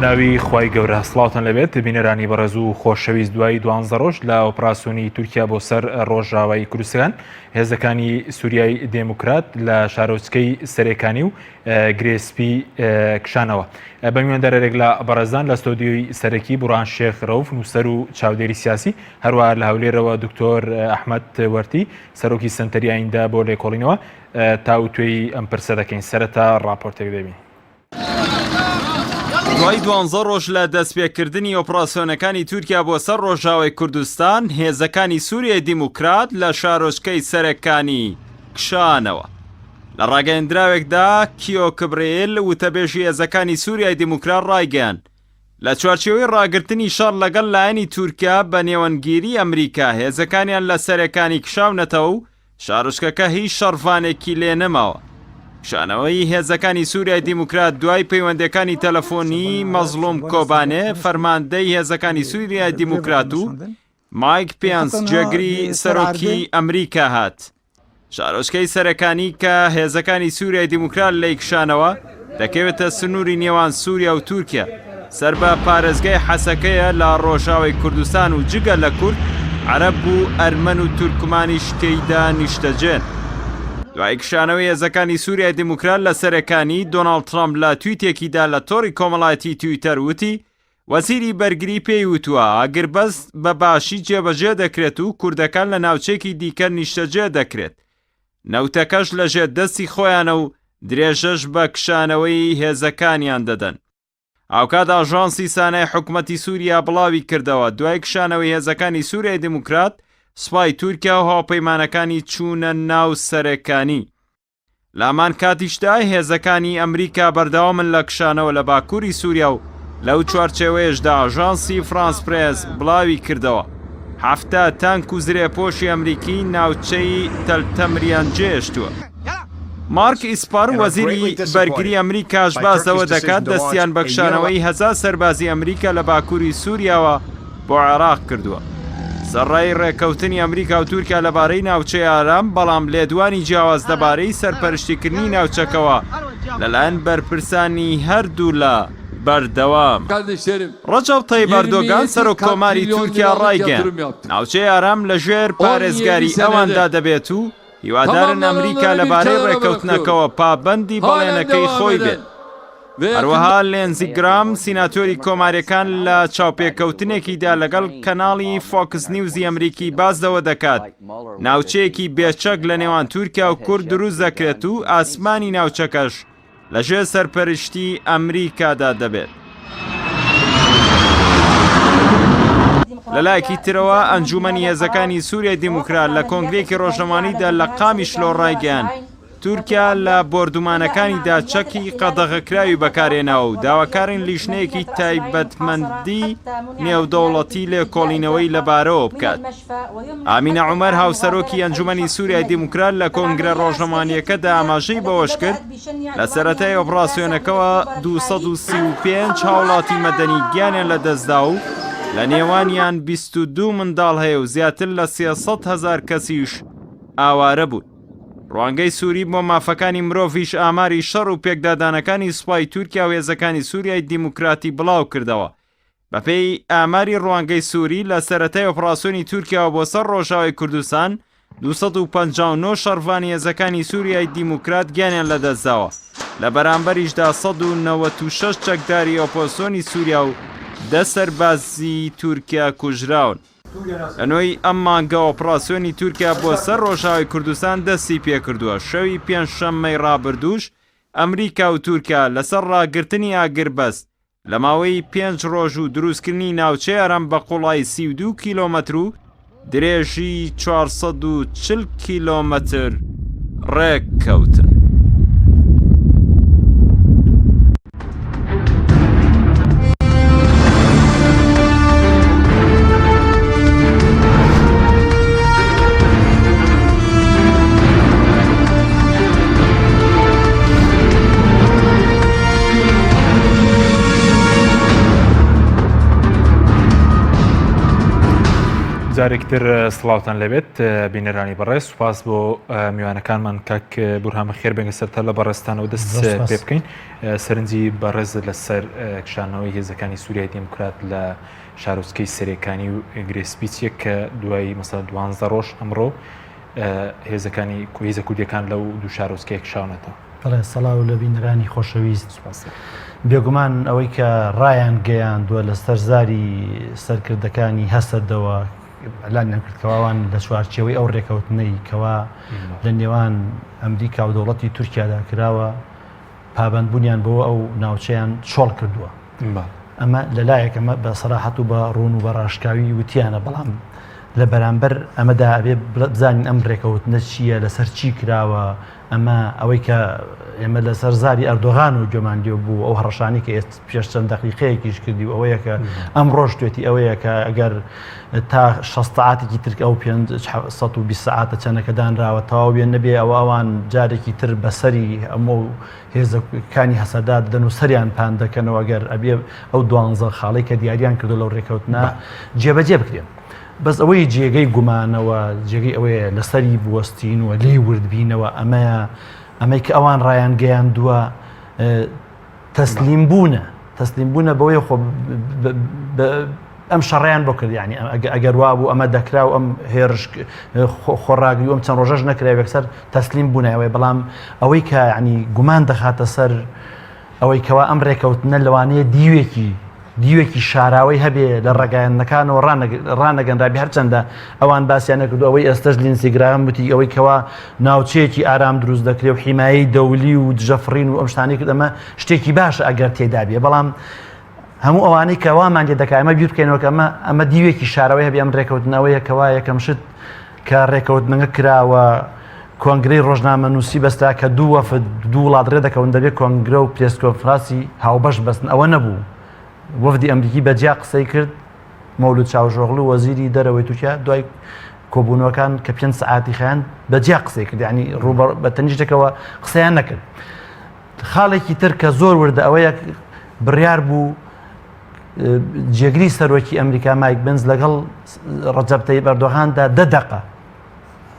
بەناوی خوای گەورە سڵاوتان لەبێت بینەرانی بەڕێز و خۆشەویست دوای دوانزە ڕۆژ لە ئۆپراسیۆنی تورکیا بۆ سەر ڕۆژاوای کوردستان هێزەکانی سوریای دێموکرات لە شارۆچکەی سەرێکانی و گرێسپی کشانەوە بە میواندارێک لە بەڕێزان لە ستۆدیۆی سەرەکی بوڕان شێخ ڕەوف نووسەر و چاودێری سیاسی هەروە لە هەولێرەوە دکتۆر ئەحمەد وەرتی سەرۆکی سنتەری ئایندە بۆ لێکۆڵینەوە تاوتوێی ئەم پرسە دەکەین سەرەتا ڕاپۆرتێک دەبین. دوای دوانزە ڕۆژ لە دەستپێکردنی ئۆپراسیۆنەکانی تورکیا بۆ سەر ڕۆژاوای کوردستان، هێزەکانی سوریای دیموکرات لە شارۆچکەی سەرەکانی کشانەوە. لە ڕاگەیەندراوێکدا کیۆ کبرێل وتەبێژی هێزەکانی سوریای دیموکرات ڕایگەیاند، لە چوارچێوەی ڕاگرتنی شەڕ لەگەڵ لایەنی تورکیا بە نێوەندگیری ئەمریکا هێزەکانیان لە سەرەکانی کشاونەتەوە و شارۆچکەکە هیچ شەڕڤانێکی لێ نەماوە. کشانەوەی هێزەکانی سوریای دیموکرات دوای پەیوەندیەکانی تەلەفۆنی مەزڵوم کۆبانێ فەرماندەی هێزەکانی سوریای دیموکرات و مایک پێنس جێگری سەرۆکی ئەمریکا هات. شارۆچکەی سەرەکانی کە هێزەکانی سوریای دیموکرات لێی کشانەوە، دەکەوێتە سنووری نێوان سووریا و تورکیا، سەر بە پارێزگای حەسەکەیە لە ڕۆژاوای کوردستان و جگە لە کورد، عەرەب و ئەرمەن و تورکمانیش تێیدا نیشتەجێن. دوای کشانەوەی هێزەکانی سووریای دیموکرات لە سەرێکانی، دۆناڵد ترەمپ لە تویتێکیدا لە تۆڕی کۆمەڵایەتیی تویتەر وتی، وەزیری بەرگری پێی وتووە، ئاگربەست بە باشی جێبەجێ دەکرێت و کوردەکان لە ناوچەیەکی دیکە نیشتەجێ دەکرێت. نەوتەکەش لەژێر دەستی خۆیانە و درێژەش بە کشانەوەی هێزەکانیان دەدەن. هاوکات ئاژانسی سانای حکومەتی سووریا بڵاوی کردەوە، دوای کشانەوەی هێزەکانی سووریای دیموکرات، سوپای تورکیا و هاوپەیمانەکانی چوونە ناو سەرێکانی. لەهەمان کاتیشدا هێزەکانی ئەمریکا بەردەوامن لە کشانەوە لە باکووری سووریا و لەو چوارچێوەیەشدا ئاژانسی فرانس پرێس بڵاوی کردەوە، 70 تانک و زرێپۆشی ئەمریکی ناوچەی تەل تەمریان جێهێشتووە. مارک ئیسپەر، وەزیری بەرگری ئەمریکاش باس لەوە دەکات، دەستیان بە کشانەوەی هەزا سەربازی ئەمریکا لە باکووری سووریاوە بۆ عێراق کردووە. سەرڕای ڕێککەوتنی ئەمریکا و تورکیا لەبارەی ناوچەی ئارام، بەڵام لێدوانی جیاواز لەبارەی سەرپەرشتیکردنی ناوچەکەوە لەلایەن بەرپرسانی هەردوولا بەردەوامە. ڕەجەب تەیب ئەردۆگان، سەرۆک کۆماری تورکیا ڕایگەیاند، ناوچەی ئارام لەژێر پارێزگاری ئەواندا دەبێت و هیوادارن ئەمریکا لەبارەی ڕێککەوتنەکەوە پابەندی بەڵێنەکەی خۆی بێت. هەروەها لێنزی گرام سیناتۆری کۆماریەکان لە چاوپێکەوتنێکیدا لەگەڵ کەناڵی فۆکس نیوزی ئەمریکی باس لەوە دەکات ناوچەیەکی بێچەک لە نێوان تورکیا و کورد دروست دەکرێت و ئاسمانی ناوچەکەش لەژێر سەرپەرشتی ئەمریکادا دەبێت. لەلایەکی ترەوە ئەنجوومەنی هێزەکانی سووریای دیموکرات لە کۆنگرەیەکی ڕۆژنامەوانیدا لە قامیشلۆ ڕایگەیاند، تورکیا لە بۆردومانەکانیدا چەکی قەدەغەکراوی بەکارهێناوە و داواکارین لیژنەیەکی تایبەتمەندی نێودەوڵەتی لێکۆڵینەوەی لەبارەوە بکات. ئامینە عومەر هاوسەرۆکی ئەنجومەنی سوریای دیموکرات لە کۆنگرە ڕۆژنەمانییەکەدا ئاماژەی بەوەشکرد، لە سەرەتای ئۆپراسیۆنەکەوە 235 هاوڵاتی مەدەنی گیانیان لەدەستدا و لە نێوانیان 22 منداڵ هەیە و زیاتر لە 300 هەزار کەسیش ئاوارە بوون. ڕوانگەی سوری بۆ مافەکانی مرۆڤیش ئاماری شەڕ و پێکدادانەکانی سوپای تورکیا و هێزەکانی سوریای دیموکراتی بڵاوکردەوە. بەپێی ئاماری ڕوانگەی سوری لە سەرەتای ئۆپراسیۆنی تورکیاوە بۆ سەر ڕۆژاوای کوردستان 259 شەڕڤانی هێزەکانی سوریای دیموکرات گیانیان لەدەستداوە، لە بەرامبەریشدا 196 چەکداری ئۆپۆزسیۆنی سوریا و دە سەربازی تورکیا کوژراون. لە نۆی ئەم مانگە ئۆپراسیۆنی تورکیا بۆ سەر ڕۆژاوای کوردستان دەستی پێکردووە، شەوی پێنجشەممەی ڕابردووش ئەمریکا و تورکیا لەسەر ڕاگرتنی ئاگربەست لە ماوەی پێنج ڕۆژ و دروستکردنی ناوچەی ئارام بە قوڵایی 32 کیلۆمەتر و درێژی 440 کیلۆمەتر ڕێککەوتن. جارێکتر سڵاوتان لەبێت بینەرانی بەڕێز سوپاس بۆ میوانەکانمان کاک بورهان بەخێر بێنگە سەرتا لە بەڕێزتانەوە دەست پێ بکەین سەرنجی بەڕێز لەسەر کشانەوەی هێزەکانی سووریای دیموکرات لە شارۆچکەی سەرێکانی و گرێسپی چیە کە دوای مەسەلەن دوانزە ڕۆژ ئەمڕۆ هێزەکانی هێزە کوردیەکان لەو دوو شارۆچکەیە کشاونەتەوە. بەڵێ سەڵاو لە بینەرانی خۆشەویست. بێگومان ئەوەی کە ڕایان گەیاندووە لەسەر زاری سەرکردەکانی هەسەدەوە ئەلانیان کرد کەوا ئەوان لە چوارچێوەی ئەو ڕێکەوتنەی کەوا لە نێوان ئەمریکا و دەوڵەتی تورکیادا کراوە پابەندبوونیان بەوە ئەو ناوچەیان چۆڵ کردووە. ئەمە لەلایەک ئەمە بە سەراحەت و بە ڕوون و بە ڕاشکاوی وتیانە بەڵام لە بەرامبەر ئەمەدا ئەبێ بزانین ئەم ڕێکەوتنە چییە لەسەر چی کراوە ئەمە ئەوەی کە ئێمە لەسەر زاری ئەردۆغان و گوێمان لێ بوو ئەو هەڕەشانی کە ئێست پێش چەند دقیقەیەکیش کردی و ئەوەیە کە ئەم ڕۆژتێتی ئەوەیە کە ئەگەر تا 6 سعاتێکی ترک ئەو 520 سعاتە چەنەکە دانراوە تەواو نەبێ ئەوە ئەوان جارێکی تر بەسەری ئەمە و هێزەکانی هەسەدە دەدەن و سەریان پان دەکەنەوە گەر ئەبێ ئەو دوانزە خاڵەی کە دیاریان کردو لەو ڕێکەوتنە جێبەجێ بکرێن. بەس ئەوەی جێگەی گومانەوە جێگەی ئەوەیە لەسەری بوەستین و لێی وردبینەوە ئەمەیە ئەمەی کە ئەوان ڕایان گەیاندووە تەسلیم بوونە تەسلیم بوونە بەوەی خۆ ئەم شەڕیان بۆ کرد یعنی ئەگەر وابوو ئەمە دەکرا و ئەم هێرش خۆڕاگری ئەم چەند ڕۆژەش نەکرا یەکسەر تەسلیم بوونەوەی بەڵام ئەوەی کە ینی گومان دەخاتە سەر ئەوەی کەوا ئەم ڕێکەوتنە لەوانەیە دیوێکی دیوێکی شاراوەی هەبێ لە ڕگەیاندنەکانەوە ڕانەگەنرابی هەرچەندە ئەوان باسییان نەکردو ئەوەی ئێستش لینسی گراهام وتی ئەوەی کەوا ناوچەیەکی ئارام دروست دەکرێ و حیمایەی دەولی و دژەفڕین و ئەم شتانەی کرد ئەمە شتێکی باشە ئەگەر تێدا بێ بەڵام هەموو ئەوانەی کە وامان لێ دەکا ئەمە بیر بکەینەوە کە ئەمە ئەمە دیوێکی شارەوەی هەبێ ئەم ڕێکەوتنەوەیە کەوا یەکەم شت کە ڕێکەوتنەکە کراوە کۆنگرەی ڕۆژنامەنووسی بەستا کە دوو وەفد دوو وڵات ڕێ دەکەون دەبێت کۆنگرە و press conference ی هاوبەش بەستن ئەوە نەبوو وەفدی ئەمریکی بە جیا قسەی کرد مەولود چاوشئۆغلو وەزیری دەرەوەی تورکیا دوای کۆبوونەوەکان کە پێنج سەعاتی خایاند بە جیا قسەی کرد یعنی ڕووبەڕ بە تەنیشتێکەوە قسەیان نەکرد خاڵێکی تر کە زۆر وردە ئەوەیە بڕیار بوو جێگری سەرۆکی ئەمریکا مایک بنز لەگەڵ ڕەجەب تەیب ئەردۆغاندا دە دەقە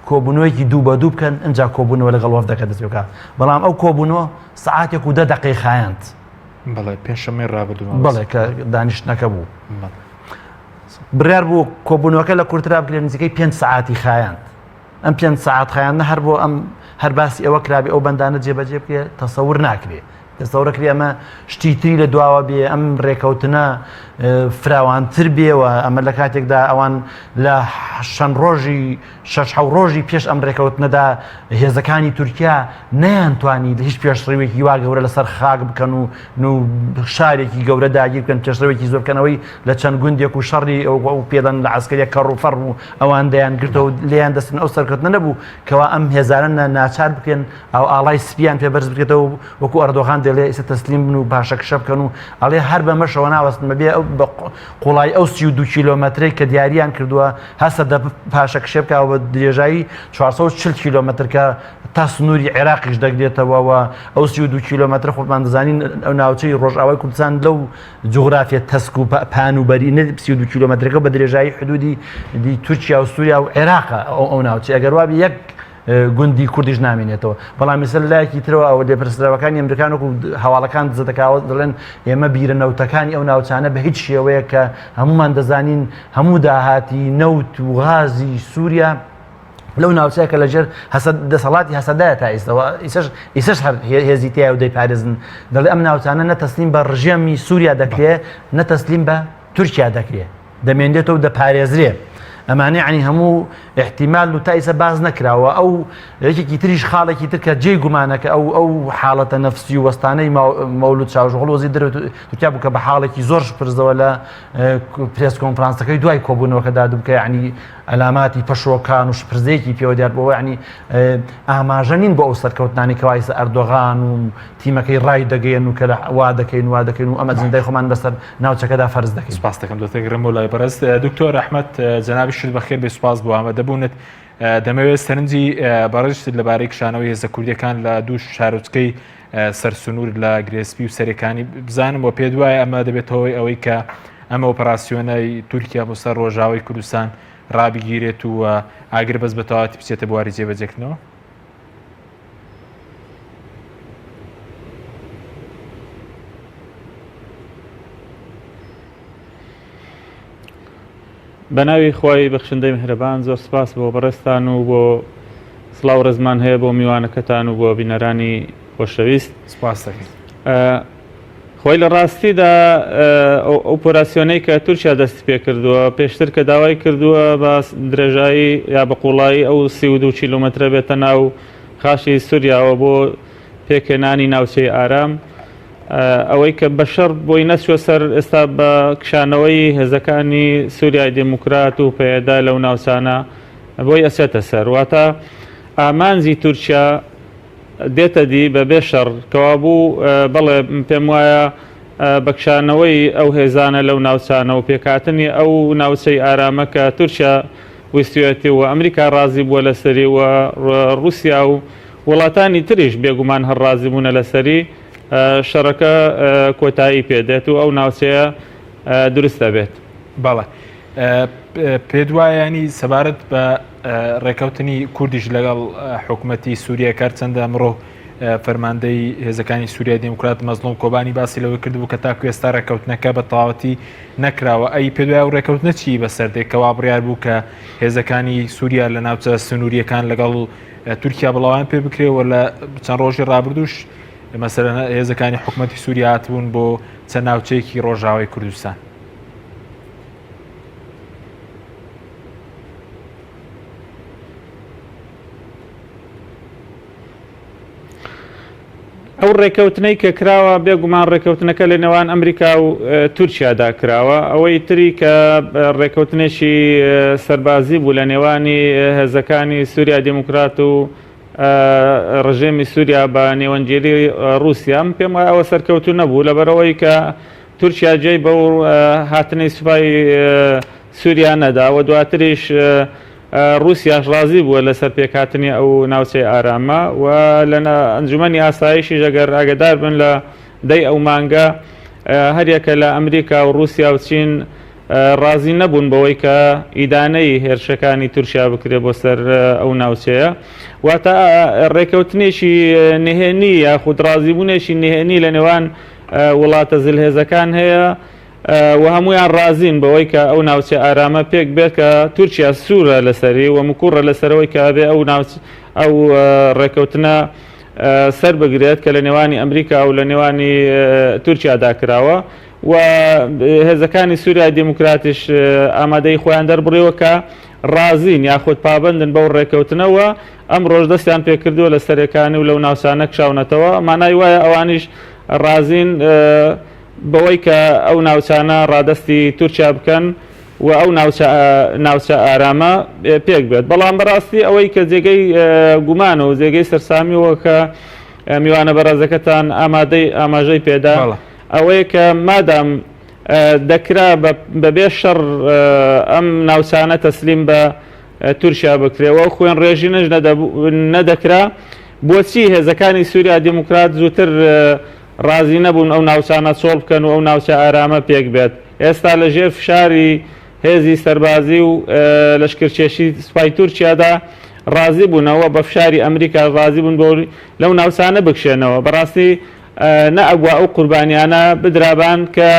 کۆبوونەوەیەکی دوو بە دوو بکەن ئەجا کۆبوونەوە لەگەڵ وەفدەکە دەست بکە بەڵام ئەو کۆبوونەوە سعاتێک و دە دەقەی خایاند بەڵێ پێنجشەممەی ڕابردوو بەڵێ کە دانیشتنەکە بوو بڕیار بوو کۆبوونەوەکە لە کورترا بکرێت نزیکەی پێنج سعاتی خایاند ئەم پێنج سەعات خایاندنە هەر بۆ ئەم هەر باسی ئەوە کرابێ ئەو بەندانە جێبەجێ بکرێ تەسەور ناکرێ تەسەورەکرێ ئەمە شتی تری لە دواوە بێ ئەم ڕێکەوتنە فراوانتر بێەوە ئەمە لە کاتێکدا ئەوان لە چەند ڕۆژی شەش حەو ڕۆژی پێش ئەم ڕێکەوتنەدا هێزەکانی تورکیا نەیانتوانی هیچ پێشڕەوێکی وا گەورە لەسەر خاک بکەن و شارێکی گەورە داگیر بکەن پێشڕەوێکی زۆر بکەنەوەی لە چەند گوندێک و شەڕی ئەو پێدەن لە عسکەریە کەڕ و فەڕ و ئەوان دەیان گرتەوە لێیان دەستن ئەو سەرکەوتنە نەبوو کەوا ئەم هێزانە ناچار بکرێن ئەو ئاڵای سپیان پێ بەرز بکرێتەوە وەکو ئەردۆغان دەڵێ ئیسە تەسلیم بن و پاشەکشە بکەن و ئەڵێ هەر بەمەشەوە ناوەستن بەبێ ئەو بە قوڵایی ئەو 32 کیلۆمەترەی کە دیاریان کردووە هەسە دە پاشەکشێ بکە بە درێژایی 440 کیلۆمەتر کە تا سنووری عێراقیش دەگرێتەوە و ئەو 32 کیلۆمەترە خۆمان دەزانین ئەو ناوچەی ڕۆژئاوای کوردستان لەو جوغرافیە تەسک و پان و بەرینە 32 کیلۆمەترەکە بە درێژایی حدودی دی تورکیا و سووریا و عێراقە ئەو ئەو ناوچەیە ئەگەر وابی یەک گوندی کوردیش نامێنێتەوە بەڵام ئێستا لایەکی ترەوە ئەوە لێپرسراوەکانی ئەمریکان وەکو هەواڵەکان دزە دەکاوە دەڵێن ئێمە بیرە نەوتەکانی ئەو ناوچانە بە هیچ شێوەیە کە هەمومان دەزانین هەموو داهاتی نەوت و غازی سووریا لەو ناوچەیە کە لەژێر هەسەد دەسەڵاتی هەسەدایە تا ئیستەوە ئیسەش ئیسەش هەر هێزی تایە و دەیپارێزن دەڵێ ئەم ناوچانە نە تەسلیم بە ڕژێمی سووریا دەکرێ نە تەسلیم بە تورکیا دەکرێ دەمێنێتەوە دەپارێزرێ ئەمانە عنی هەموو احتیمال و تا ئیسە باز نەکراوە ئەو یەکێکی تریش خاڵێکی تر کە جێی گومانەکە ئەو ئەو حاڵەتە نەفسی و وەستانەی مەولود چاوشئۆغڵو وەزیری دەرەوەی تورکیا بوو کە بە حاڵێکی زۆر شپرزەوە لە press conference ەکەی دوای کۆبوونەوەکەدا دوو کە یعنی عەلاماتی پەشۆکان و شپرزەیەکی پێوە دیار بووە یعنی ئاماژە نین بۆ ئەو سەرکەوتنانی کە وایسە ئەردۆغان و تیمەکەی ڕای دەگەیەن و کە وا دەکەین وا دەکەین و ئەمە ئەجندای خۆمان بەسەر ناوچەکەدا فەرز دەکەین. سپاس دەکەم دەتگرم بۆ لای بەڕێز دکتۆر ئەحمەد جەنابیشت بەخێر بێ سپاس بۆ ئامادەبوونت دەمەوێت سەرنجی بەڕێزت لەبارەی کشانەوەی هێزە کوردیەکان لە دوو شارۆچکەی سەر سنوور لە گرێسپی و سەرێکانی بزانم و پێت وایە ئەمە دەبێتەوەی ئەوەی کە ئەمە ئۆپەراسیۆنەی تورکیا بۆ سەر ڕۆژاوای کوردستان ڕابگیرێت و ئاگربەست بە تەواوەتی بچێتە بواری جێبەجێکردنەوە؟ بەناوی خوای بەخشندەی میهرەبان زۆر سپاس بۆ بەڕێزتان و بۆ سڵاو ڕێزمان هەیە بۆ میوانەکەتان و بۆ بینەرانی خۆشەویست سپاس دەکەین. خۆی لە ڕاستیدا ئەو ئۆپۆراسیۆنەی کە تورکیا دەستی پێکردووە پێشتر کە داوای کردووە بە درێژایی یا بە قوڵایی ئەو 32 کیلۆمەترە بێتە ناو خاکی سووریاوە بۆ پێکهێنانی ناوچەی ئارام ئەوەی کە بە شەڕ بۆی نەچووە سەر ئێستا بە کشانەوەی هێزەکانی سووریای دێموکرات و پەیەدە لەو ناوچانە بۆی ئەچێتە سەر واتە ئامانجی تورکیا دێتە دی بە بێ شەڕ کەوابوو بەڵێ پێم وایە بە کشانەوەی ئەو هێزانە لەو ناوچانە و پێکهاتنی ئەو ناوچەی ئارامە کە تورکیا ویستویەتی و ئەمریکا ڕازی بووە لەسەری و ڕووسیا و وڵاتانی تریش بێگومان هەر ڕازی بوونە لەسەری، شەڕەکە کۆتایی پێ دێت و ئەو ناوچەیە دروست دەبێت. بەڵێ پێت وایە ینی سەبارەت بە ڕێکەوتنی کوردیش لەگەڵ حکوومەتی سووریە کار چەندە ئەمڕۆ فەرماندەی هێزەکانی سووریای دیموکرات مەزلوم کۆبانی باسی لەوە کردبوو کە تاکو ئێستا ڕێککەوتنەکە بە تەواوەتی نەکراوە ئەی پێت وایە ئەو ڕێککەوتنە چی بەسەر دێت کەوا بڕیار بوو کە هێزەکانی سووریا لە ناوچە سنووریەکان لەگەڵ تورکیا بڵاویان پێ بکرێ و لە چەند ڕۆژی ڕابردووش مەسەلەن هێزەکانی حکوومەتی سووریا هاتبوون بۆ چەند ناوچەیەکی ڕۆژاوای کوردستان. ئەو ڕێکەوتنەی کە کراوە بێگومان ڕێکەوتنەکە لە نێوان ئەمریکا و تورکیادا کراوە ئەوەی تری کە ڕێکەوتنێکی سەربازی بوو لە نێوانی هێزەکانی سووریا دیموکرات و ڕژێمی سووریا بە نێوەندگیری ڕووسیا من پێم وایە ئەوە سەرکەوتوو نەبوو لەبەرئەوەی کە تورکیا جێی بەو هاتنەی سوپای سووریا نەدا و دواتریش ڕووسیاش ڕازی بووە لەسەر پێکهاتنی ئەو ناوچەی ئارامە و لە ئەنجومەنی ئاسایشیش ئەگەر ئاگەدار بن لە دەی ئەو مانگە هەریەکە لە ئەمریکا و ڕووسیا و چین ڕازی نەبوون بەوەی کە ئیدانەی هێرشەکانی تورکیا بکرێت بۆ سەر ئەو ناوچەیە واتە ڕێکەوتنێکی نهێنی یاخود ڕازیبوونێکی نهێنی لە نێوان وڵاتە زلهێزەکان هەیە و هەموویان ڕازین بەوەی کە ئەو ناوچە ئارامە پێک بێت کە تورکیا سوورە لەسەری و مکوڕە لەسەرەوەی کە ئەبێ ئەو ناوچ ئەو ڕێکەوتنە سەر بگرێت کە لە نێوانی ئەمریکا و لە نێوانی تورکیادا کراوە و هێزەکانی سووریای دیموکراتیش ئامادەی خۆیان دەربڕیوە کە ڕازین یاخود پابەندن بەو ڕێکەوتنەوە ئەمڕۆش دەستیان پێکردووە لە سەرێکانی و لەو ناوچانە کشاونەتەوە مانای وایە ئەوانیش ڕازین بەوەی کە ئەو ناوچانە ڕادەستی تورکیا بکەن و ئەو ناوچە ناوچە ئارامە پێک بێت بەڵام بەڕاستی ئەوەی کە جێگەی گومان و جێگەی سەرسامیەوە کە میوانە بەڕێزەکەتان ئامادەی ئاماژەی پێدا ئەوەیە کە مادام دەکرا بەبێ شەڕ ئەم ناوچانە تەسلیم بە تورکیا بکرێ و خوێن ڕێژی نەش نەدەکرا بۆچی هێزەکانی سووریا دیموکرات زووتر ڕازی نەبوون ئەو ناوچانە چۆڵ بکەن و ئەو ناوچە ئارامە پێک بێت. ئێستا لە ژێر فشاری هێزی سەربازی و لەشکرکێشی سوپای تورکیادا ڕازی بوونەوە، بە فشاری ئەمریکاش ڕازی بوون بۆ لەو ناوچانە بکشێنەوە. بەڕاستی نەئەبوا ئەو قوربانیانە بدرابان کە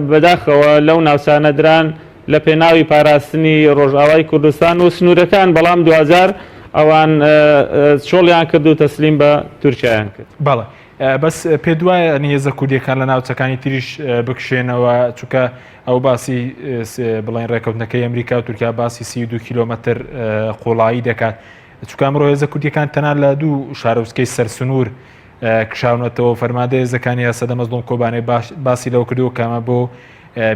بەداخەوە لەو ناوچانە دران لە پێناوی پاراستنی ڕۆژئاوای کوردستان و سنوورەکان، بەڵام دواجار ئەوان چۆڵیان کرد و تەسلیم بە تورکیایان کرد. بەڵێ. بەس پێت وایە هێزە کوردیەکان لە ناوچەکانی تریش بکشێنەوە چونکە ئەو باسی بڵێن ڕێکەوتنەکەی ئەمریکا و تورکیا باسی 32 کیلۆمەتر قوڵایی دەکات چونکە ئەمڕۆ هێزە کوردیەکان تەنها لە دوو شارۆچکەی سەرسنوور کشاونەتەوە فەرماندە هێزەکانی هەسەدە مەزڵوم کۆبانێ باسی لەوە کردووە کەمە بۆ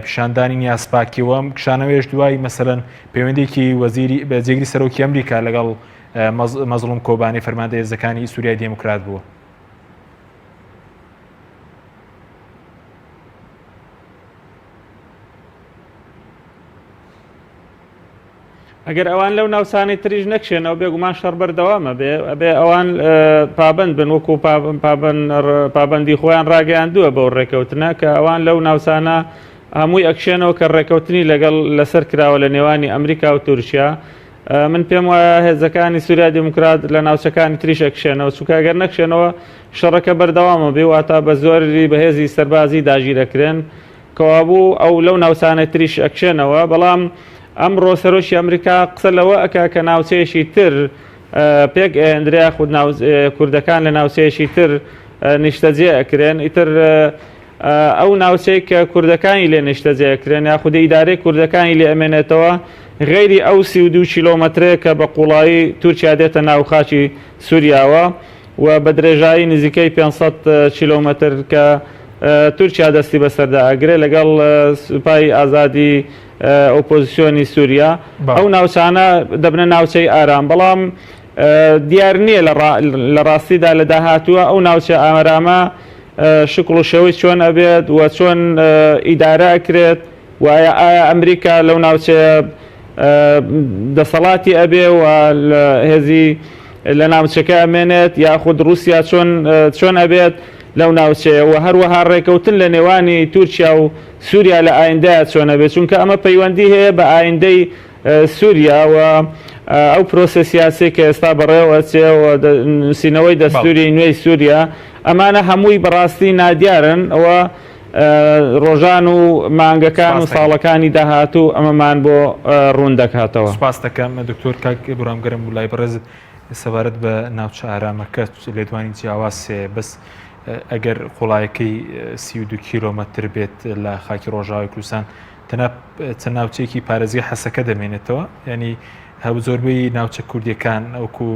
پیشاندانی نیازپاکیەوەم کشانەوەیش دوای مەسەرەن پەیوەندێکی وەزیری بە جێگری سەرۆکی ئەمریکا لەگەڵ مەزڵوم کۆبانی فەرماندە هێزەکانی سووریای دێموکرات بووە. ئەگەر ئەوان لەو ناوچانەی تریش نەکشێنەوە بێگومان شەڕ بەردەوامە بێ ئەبێ ئەوان پابند بن وەکو پابندی خۆیان ڕاگەیاندووە بەو ڕێکەوتنە کە ئەوان لەو ناوچانە. هەمووی ئەکشێنەوە کە ڕێکەوتنی لەگەڵ لەسەر کراوە لە نێوانی ئەمریکا و تورکیا. من پێم وایە هێزەکانی سوریای دیموکرات لە ناوچەکانی تریش ئەکشێنەوە، چونکە ئەگەر نەکشێنەوە شەڕەکە بەردەوامە بێ، واتە بە زۆری بەهێزی سەربازی داگیرەکرێن، کەوابوو ئەو لەو ناوچانەی تریش ئەکشێنەوە. بەڵام ئەمڕۆ سەرۆکی ئەمریکا قسە لەوە ئەکا کە ناوچەیەکی تر پێک ئەهێندرێ یاخود کوردەکان لە ناوچەیەکی تر نیشتەجێ ئەکرێن، ئیتر ئەو ناوچەی کە کوردەکانی لێ نیشتەجێ ئەکرێن یاخود ئیدارەی کوردەکانی لێ ئەمێنێتەوە غەیری ئەو 32 کیلۆمەترەیە کە بە قوڵایی تورکیا دێتە ناو خاکی سوریاوە و بە درێژایی نزیکەی 500 کیلۆمەتر کە تورکیا دەستی بەسەردا ئەگرێ لەگەڵ سوپای ئازادی ئۆپۆزیسیۆنی سوریا ئەو ناوچانە دەبنە ناوچەی ئارام بەڵام دیار نییە لە ڕاستیدا لە داهاتووە ئەو ناوچە ئارامە شکڵ و شێوەی چۆن ئەبێت و چۆن ئیدارە ئەکرێت و ئایا ئەمریکا لەو ناوچەیە دەسەڵاتی ئەبێ و هێزی لە ناوچەکە ئەمێنێت یاخود رووسیا چۆن چۆن ئەبێت لەو ناوچەیە و هەروەها ڕێکەوتن لە نێوانی تورکیا و سووریا لە ئایندەیە چۆن ئەبێت چونکە ئەمە پەیوەندی هەیە بە ئایندەی سووریا و ئەو پرۆسە سیاسیەی کە ئێستا بەڕێوە ئەچێ و نووسینەوەی دەستووری نوێی سووریا، ئەمانە هەمووی بەڕاستی نادیارن و ڕۆژان و مانگەکان و ساڵەکانی داهاتوو ئەمەمان بۆ ڕوون دەکاتەوە. سوپاست دەکەم دکتۆر کاک برام گەرم و لای بەڕێزت سەبارەت بە ناوچە ئارامەکە لێدوانی جیاواز هەیە بەس ئەگەر قوڵایەکەی 32 کیلۆمەتر بێت لە خاکی ڕۆژاوای کوردستان تەنها چەند ناوچەیەکی پارێزگای حەسەکە دەمێنێتەوە ینی هەبوو زۆربەی ناوچە کوردیەکان وەکو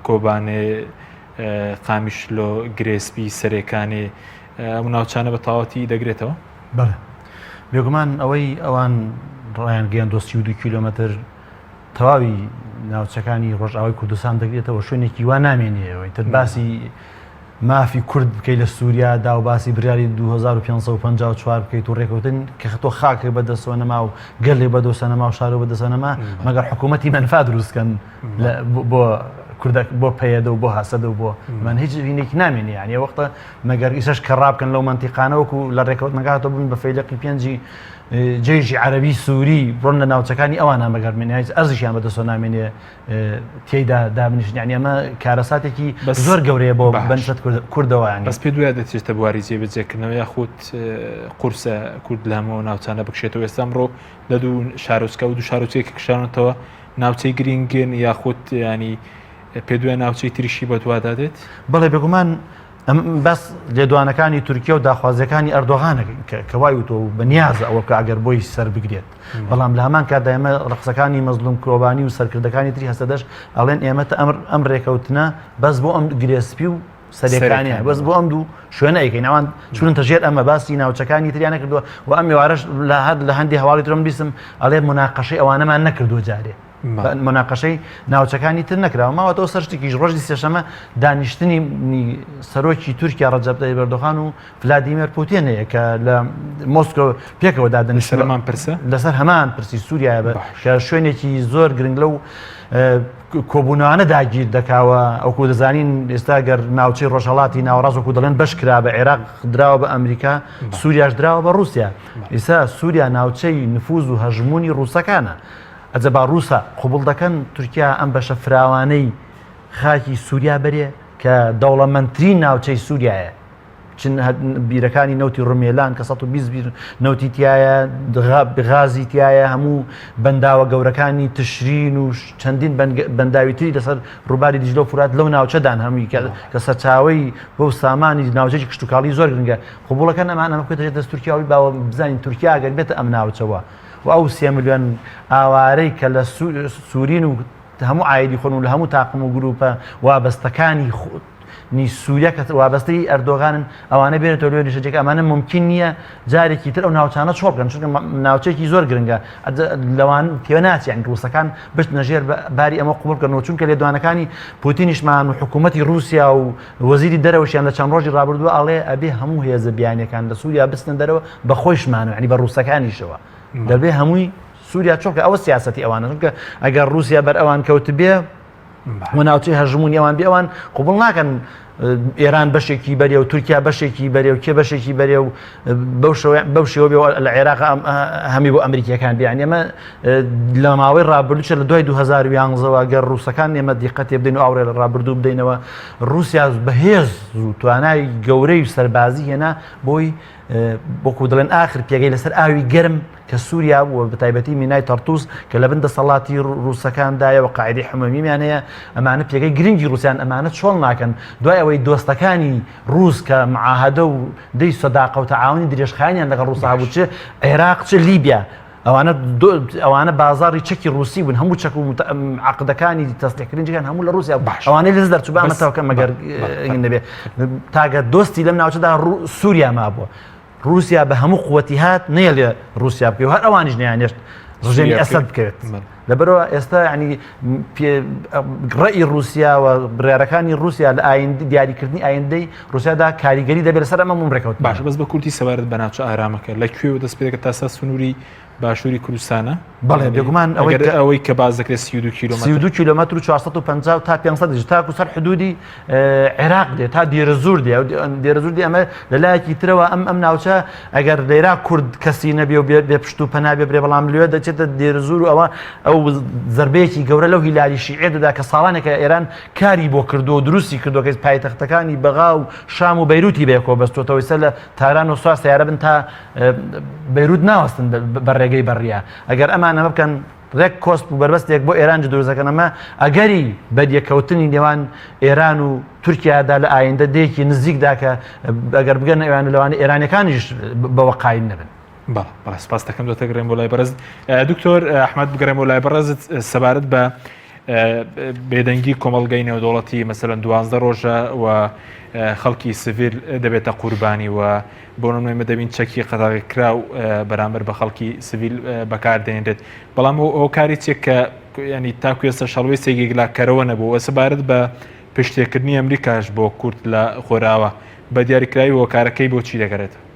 کۆبانێ قامیشلۆ گرێسپی سەرێکانێ ئەم ناوچانە بە تەواوەتی دەگرێتەوە؟ بەڵێ بێگومان ئەوەی ئەوان ڕایان گەیاندووە 32 کیلۆمەتر تەواوی ناوچەکانی ڕۆژئاوای کوردستان دەگرێتەوە شوێنێکی وا نامێنێەوە ئیتر باسی مافی کورد بکەیت لە سووریا دا و باسی بریاری 2554 بکەیت و ڕێکەوتن کە تۆ خاکێک بەدەستەوە نەما و گەلێک بەدەستە نەما و شارۆ بەدەستە نەما مەگەر حکوومەتی مەنفا دروستکەن بۆ کوردە بۆ پەیەدە و بۆ هەسەدە و بۆ من هیچ هینێکی نامێنێ یعنی وەختە مەگەر ئیسەش کە ڕابکەن لەو مەنتیقانە وەکو لە ڕێکەوتنەکە هاتۆ بن بە فەیلەقی پێنجی جەیشی عەرەبی سووری بڕۆن لە ناوچەکانی ئەوانە مەگەر من هیچ ئەرزیشیان بەدەستەوە نامێنێ تێیدا دابنیشن یعنی ئەمە کارەساتێکی بەس زۆر گەورەیە بۆ باش. بەنسبەت کوردەوە یعنی. بەس پێت وایە دەچێتە بواری جێبەجێکردنەوە یاخود قورسە کورد لە هەموو ناوچانە بکشێتەوە ئێستا ئەمڕۆ لە دوو شارۆچکە و دوو شارۆچکەی کە کشانەتەوە ناوچەی گرینگن یاخود ینی پێت وایە ناوچەی تریشی بەدوادا دێت؟ بەڵێ بێگومان ئەم باس لێدوانەکانی تورکیا و داخوازیەکانی ئەردۆغانە کە وای وتووە و بەنیازە ئەوە بکە ئەگەر بۆی سەر بگرێت بەڵام لە هەمان کاتدا ئێمە لە قسەکانی مەزلوم کۆبانی و سەرکردەکانی تری هەسەدەش ئەڵێن ئێمە ئەمر ئەم ڕێکەوتنە بەس بۆ ئەم گرێسپی و سەرەکانیان بەس بۆ ئەم دوو شوێنە ئەیکەین ئەوان چونتە ژێر ئەمە باسی ناوچەکانی تریان نەکردووە و ئەم ئێوارەش لە هەر لە هەندی هەواڵی ترم بیستم ئەڵێ مناقەشەی ئەوانەمان نەکردووە جارێ مناقەشەی ناوچەکانی تر نەکراوە ماوەتەوە سەر شتێکیش ڕۆژی سێشەمە دانیشتنی سەرۆکی تورکیا ڕەجەب تەیب ئەردۆغان و ڤلادیمێر پوتین هەیە کە لە مۆسکۆ پێکەوە دادەنیشتن هەمان پرسە لەسەر هەمان پرسی سووریایە بە کە شوێنێکی زۆر گرنگ لەو کۆبوونانە داگیر دەکاوە ئەوکو دەزانین ئێستا گەر ناوچەی ڕۆژهڵاتی ناوەڕاست وەکو دەڵێن بەش کرا بە عێراق دراوە بە ئەمریکا سووریاش دراوە بە رووسیا ئێستا سووریا ناوچەی نفوز و هەژمونی ڕووسەکانە ئەجەبا ڕووسا قوبڵ دەکەن تورکیا ئەم بەشە فراوانەی خاکی سووریا بەرێ کە دەوڵەمەندترین ناوچەی سووریایە چن بیرەکانی نەوتی ڕمێلان کە 120 بیر نەوتی تایە غازی تایە هەموو بەنداوە گەورەکانی تشرین و چەندین بەنداوی تری لەسەر ڕووباری دیجلە و فورات لەو ناوچەدان هەمووی کە سەرچاوەی بۆ سامانی ناوچەی کشتتوکاڵی زۆر گرنگە قوبڵەکەن ئەمان ئەمە بکەێتە دەست تورکیاوی باوە بزانین تورکیا گەر بێتە ئەم ناوچەوە و ئەو سێ ملیۆن ئاوارەی کە لە سوورین و هەموو عایدی خۆن و لە هەموو تاقم و گروپە وابەستەکانی نی سووریا کە وابەستەی ئەردۆغانن ئەوانە بێنێتەوە لێ نیشتەجێکە ئەمانە ممکن نییە جارێکی تر ئەو ناوچانە چۆڵ بکەن چونکە ناوچێکی زۆر گرنگە لەوان تێ ناچێت یعنی ڕووسەکان بچنە ژێر باری ئەمە قبوڵ بکەنەوە چونکە لێدوانەکانی پوتینیشمان و حکوومەتی رووسیا و وەزیری دەرەوەشیان لە چەند ڕۆژی ڕابردووە ئەڵێ ئەبێ هەموو هێزە بیانیەکان لە سووریا بچنە دەرەوە بە خۆیشمانەوە یعنی بە ڕووسەکانیشەوە دەبێ هەمووی سووریا چۆکە ئەوە سیاسەتی ئەوانە چونکە ئەگەر رووسیا بەر ئەوان کەوتبێ و ناوچەی هەژموونی ئەوان بێ ئەوان قوبڵ ناکەن. ئێران بەشێکی بەرێ و تورکیا بەشێکی بەرێ و کێ بەشێکی بەرێ و بەو شێوە بێ لە عێراق هەمی بۆ ئەمریکیەکان بیان ئێمە لە ماوەی ڕابردوو لە دوای 2011ەوە گەر ڕووسەکان ئێمە دیقەتێ بدەین و ئاوڕێ لە ڕابردوو بدەینەوە ڕووسیا بەهێز و توانای گەورەی و سەربازی هێنا بۆی وەکو دەڵێن ئاخر پێگەی لەسەر ئاوی گەرم کە سووریا بووە بە تایبەتی مینای تەرتوس کە لە بن دەسەڵاتی ڕووسەکاندایە و قاعدەی حمەمیمیان هەیە ئەمانە پێگەی گرنگی ڕووسیان ئەمانە چۆڵ ناکەن دوای ئەوەی دۆستەکانی ڕووس کە معاهدە و دەی سەداقە و تەعاونی درێژخایەنیان لەگەڵ ڕووسا هەبوو چ عێراق چ لیبیا ئەوانە ئەوانە بازاڕی چەکی ڕووسی بوون هەموو چەک و عقدەکانی تەسلیحکردنی جیهان هەموو لە ڕووسیا باش ئەوانەی لەز دەرچوو بە ئەمە تاوکە مەگەر نەبێ تاگە دۆستی لەم ناوچەدا سووریا مابووە رووسیا بە هەموو قوتی هات نێلێ رووسیا بکەوێت هەر ئەوانیش نیانێشت ڕژێمی ئەسەد بکەوێت لەبەرەوە ئێستا ینی ڕێی رووسیا و بڕارەکانی رووسیا لە ئایند دیاریکردنی ئایندەی رووسیادا کاریگەری دەبێت لەسەر ئەمە مم ڕێکەوت باش بەس بە کورتی سەبارەت بە ناوچە ئارامەکە لە کوێوە دەست پێ دەکات تا سەر سنووری باشووری کوردستانە؟ بەڵێ بێگومان ئەوەی ئەگەر ئەوەی کە باس دەکرێت 32 کیلۆمەتر 32 کیلۆمەتر و 450 تا 500 دیش تاکو سەر حدودی عێراق دێ تا دێرەزوور دێ دێرەزوور دێ ئەمە لە لایەکی ترەوە ئەم ئەم ناوچە ئەگەر لێرا کورد کەسی نەبێ و بێ پشت و پەنا بێ برێ بەڵام لێ دەچێتە دێرەزوور و ئەوە ئەو زربەیەکی گەورە لەو هیلالی شیعێ دەدا کە ساڵانێکە ئێران کاری بۆ کردو و دروستی کردو کە پایتەختەکانی بەغا و شام و بەیروتی بەیەکەوە بەستۆتەوەی سەر لە تاران و سوار سیارە بن تا بەیروت ناوەستن بە ڕێگەی بەڕیە ئەگەر ئەمان ئەمە بکەن ڕێک کۆسپ و بەربەستێک بۆ ئێران دروست دەکەن ئەمە ئەگەری بەریەکەوتنی نێوان ئێران و تورکیادا لە ئایندە دێکی نزیکدا کە ئەگەر بگەن ئەوان لەوانە ئێرانەکانیش بەوە قایم نەبن. بەڵێ بەڵێ سپاس دەکەم دۆتە گەڕێم بۆ لای بەڕێز دکتۆر ئەحمد بگەڕێم بۆ لای بەڕێزت سەبارەت بە بێدەنگی کۆمەڵگەی نێودەوڵەتی مەسەلەن دوازدە ڕۆژە و خەڵکی سڤیل دەبێتە قوربانی و بۆ نمونە ئێمە دەبین چەکی قەدەغەکراو بەرامبەر بە خەڵکی سڤیل بەکاردێنرێت بەڵام هۆکاری چێک کە ینی تاکو ئێستا هەڵوێستێکی یەکلاکەرەوە نەبوو وە سەبارەت بە پشتێکردنی ئەمریکاش بۆ کورد لە خۆراوە بە دیاریکراوی هۆکارەکەی بۆ چی دەگەرێتەوە؟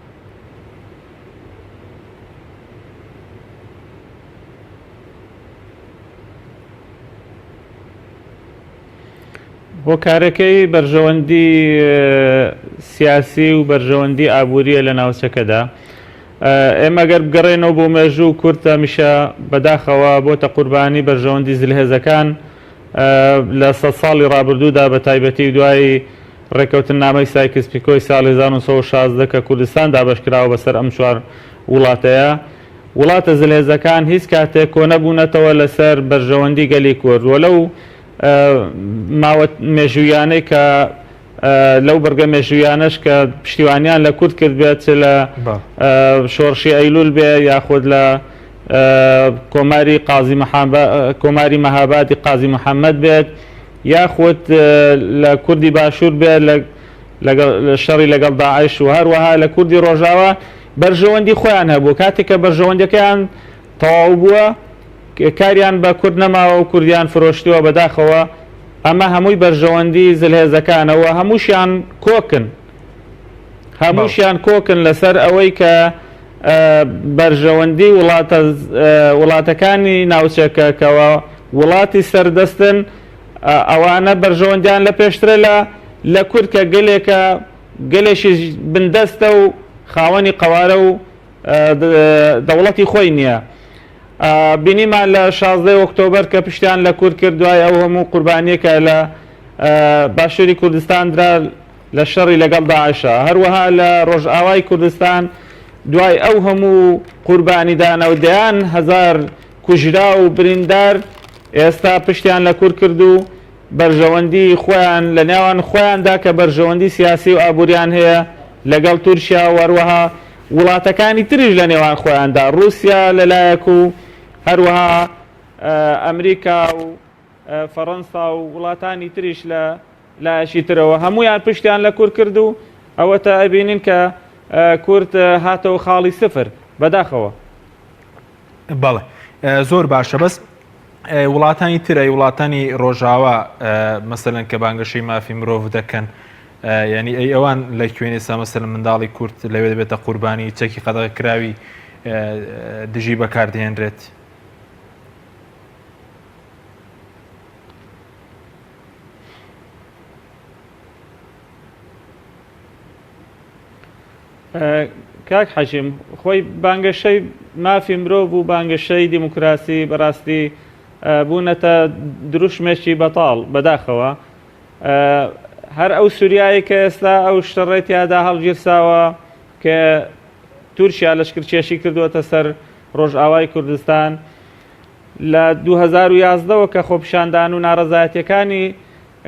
هۆکارەکەی بەرژەوەندی سیاسی و بەرژەوەندی ئابووریە لە ناوچەکەدا. ئێمە گەر بگەڕێنەوە بۆ مێژوو کورد هەمیشە بەداخەوە بۆتە قوربانی بەرژەوەندی زلهێزەکان لە سەد ساڵی ڕابردوودا بە تایبەتی دوای ڕێکەوتننامەی سایکس پیکۆی ساڵی 1916 کە کوردستان دابەشکراوە بەسەر ئەم چوار وڵاتەیە وڵاتە زلهێزەکان هیچ کاتێک کۆنەبوونەتەوە لەسەر بەرژەوەندی گەلی کورد و لەو ماوە مێژوویانەی کە لەو بڕگە مێژوویانەش کە پشتیوانیان لە کورد کرد بێت چ لە شۆڕشی ئەیلول بێ یاخود لە کۆماری قازی کۆماری مەهابادی قازی محەممەد بێت یاخود لە کوردی باشوور بێت لەگەڵ شەڕی لەگەڵ داعش و هەروەها لە کوردی ڕۆژاوا بەرژەوەندی خۆیان هەبوو کاتێک کە بەرژەوەندەکەیان تەواو بووە کاریان بە کورد نەماوە و کوردیان فرۆشتووە بەداخەوە ئەمە هەمووی بەرژەوەندی زلهێزەکانە و هەمووشیان کۆکن هەمووشیان کۆکن لەسەر ئەوەی کە بەرژەوەندی وڵاتە وڵاتەکانی ناوچەکە کەەوە وڵاتی سەردەستن ئەوانە بەرژەوەندیان لە پێشترە لە لە کورد کە گەلێکە گەلێکی بندەستە و خاوەنی قەوارە و دەوڵەتی خۆی نییە. بینیمان لە شازدەی ئۆکتۆبەر کە پشتیان لە کورد کرد دوای ئەو هەموو قوربانیە کە لە باشووری کوردستان درا لە شەڕی لەگەڵ داعشە هەروەها لە ڕۆژئاوای کوردستان دوای ئەو هەموو قوربانیدانە و دەیان هەزار کوژرا و بریندار ئێستا پشتیان لە کورد کرد و بەرژەوەندی خۆیان لە نێوان خۆیاندا کە بەرژەوەندی سیاسی و ئابووریان هەیە لەگەڵ تورکیا و هەروەها وڵاتەکانی تریش لە نێوان خۆیاندا ڕووسیا لە لایەک و هەروەها ئەمریکا و فەڕەنسا و وڵاتانی تریش لە لایەکی ترەوە هەمویان پشتیان لە کورد کرد و ئەوەتە ئەبینین کە کورد هاتەوە خاڵی سفر بەداخەوە. بەڵێ زۆر باشە بەس وڵاتانی تر ئەی وڵاتانی ڕۆژاوا مەسەلەن کە بانگەشەی مافی مرۆڤ دەکەن ینی ئەی ئەوان لە کوێنێ سا مەسەلەن منداڵی کورد لەوێ دەبێتە قوربانی چەکی قەدەغە کراوی دژی بەکاردێنرێت. کاک حەکیم خۆی بانگەشەی مافی مرۆڤ و بانگەشەی دیموکراسی بەڕاستی بوونەتە دروشمێکی بەتاڵ بەداخەوە هەر ئەو سووریایی کە ئێستا ئەو شەڕەی تیادا هەڵگیرساوە کە تورکیا لەشکرکێشی کردووەتە سەر ڕۆژئاوای کوردستان لە 2011ەوە کە خۆپیشاندان و ناڕەزایەتیەکانی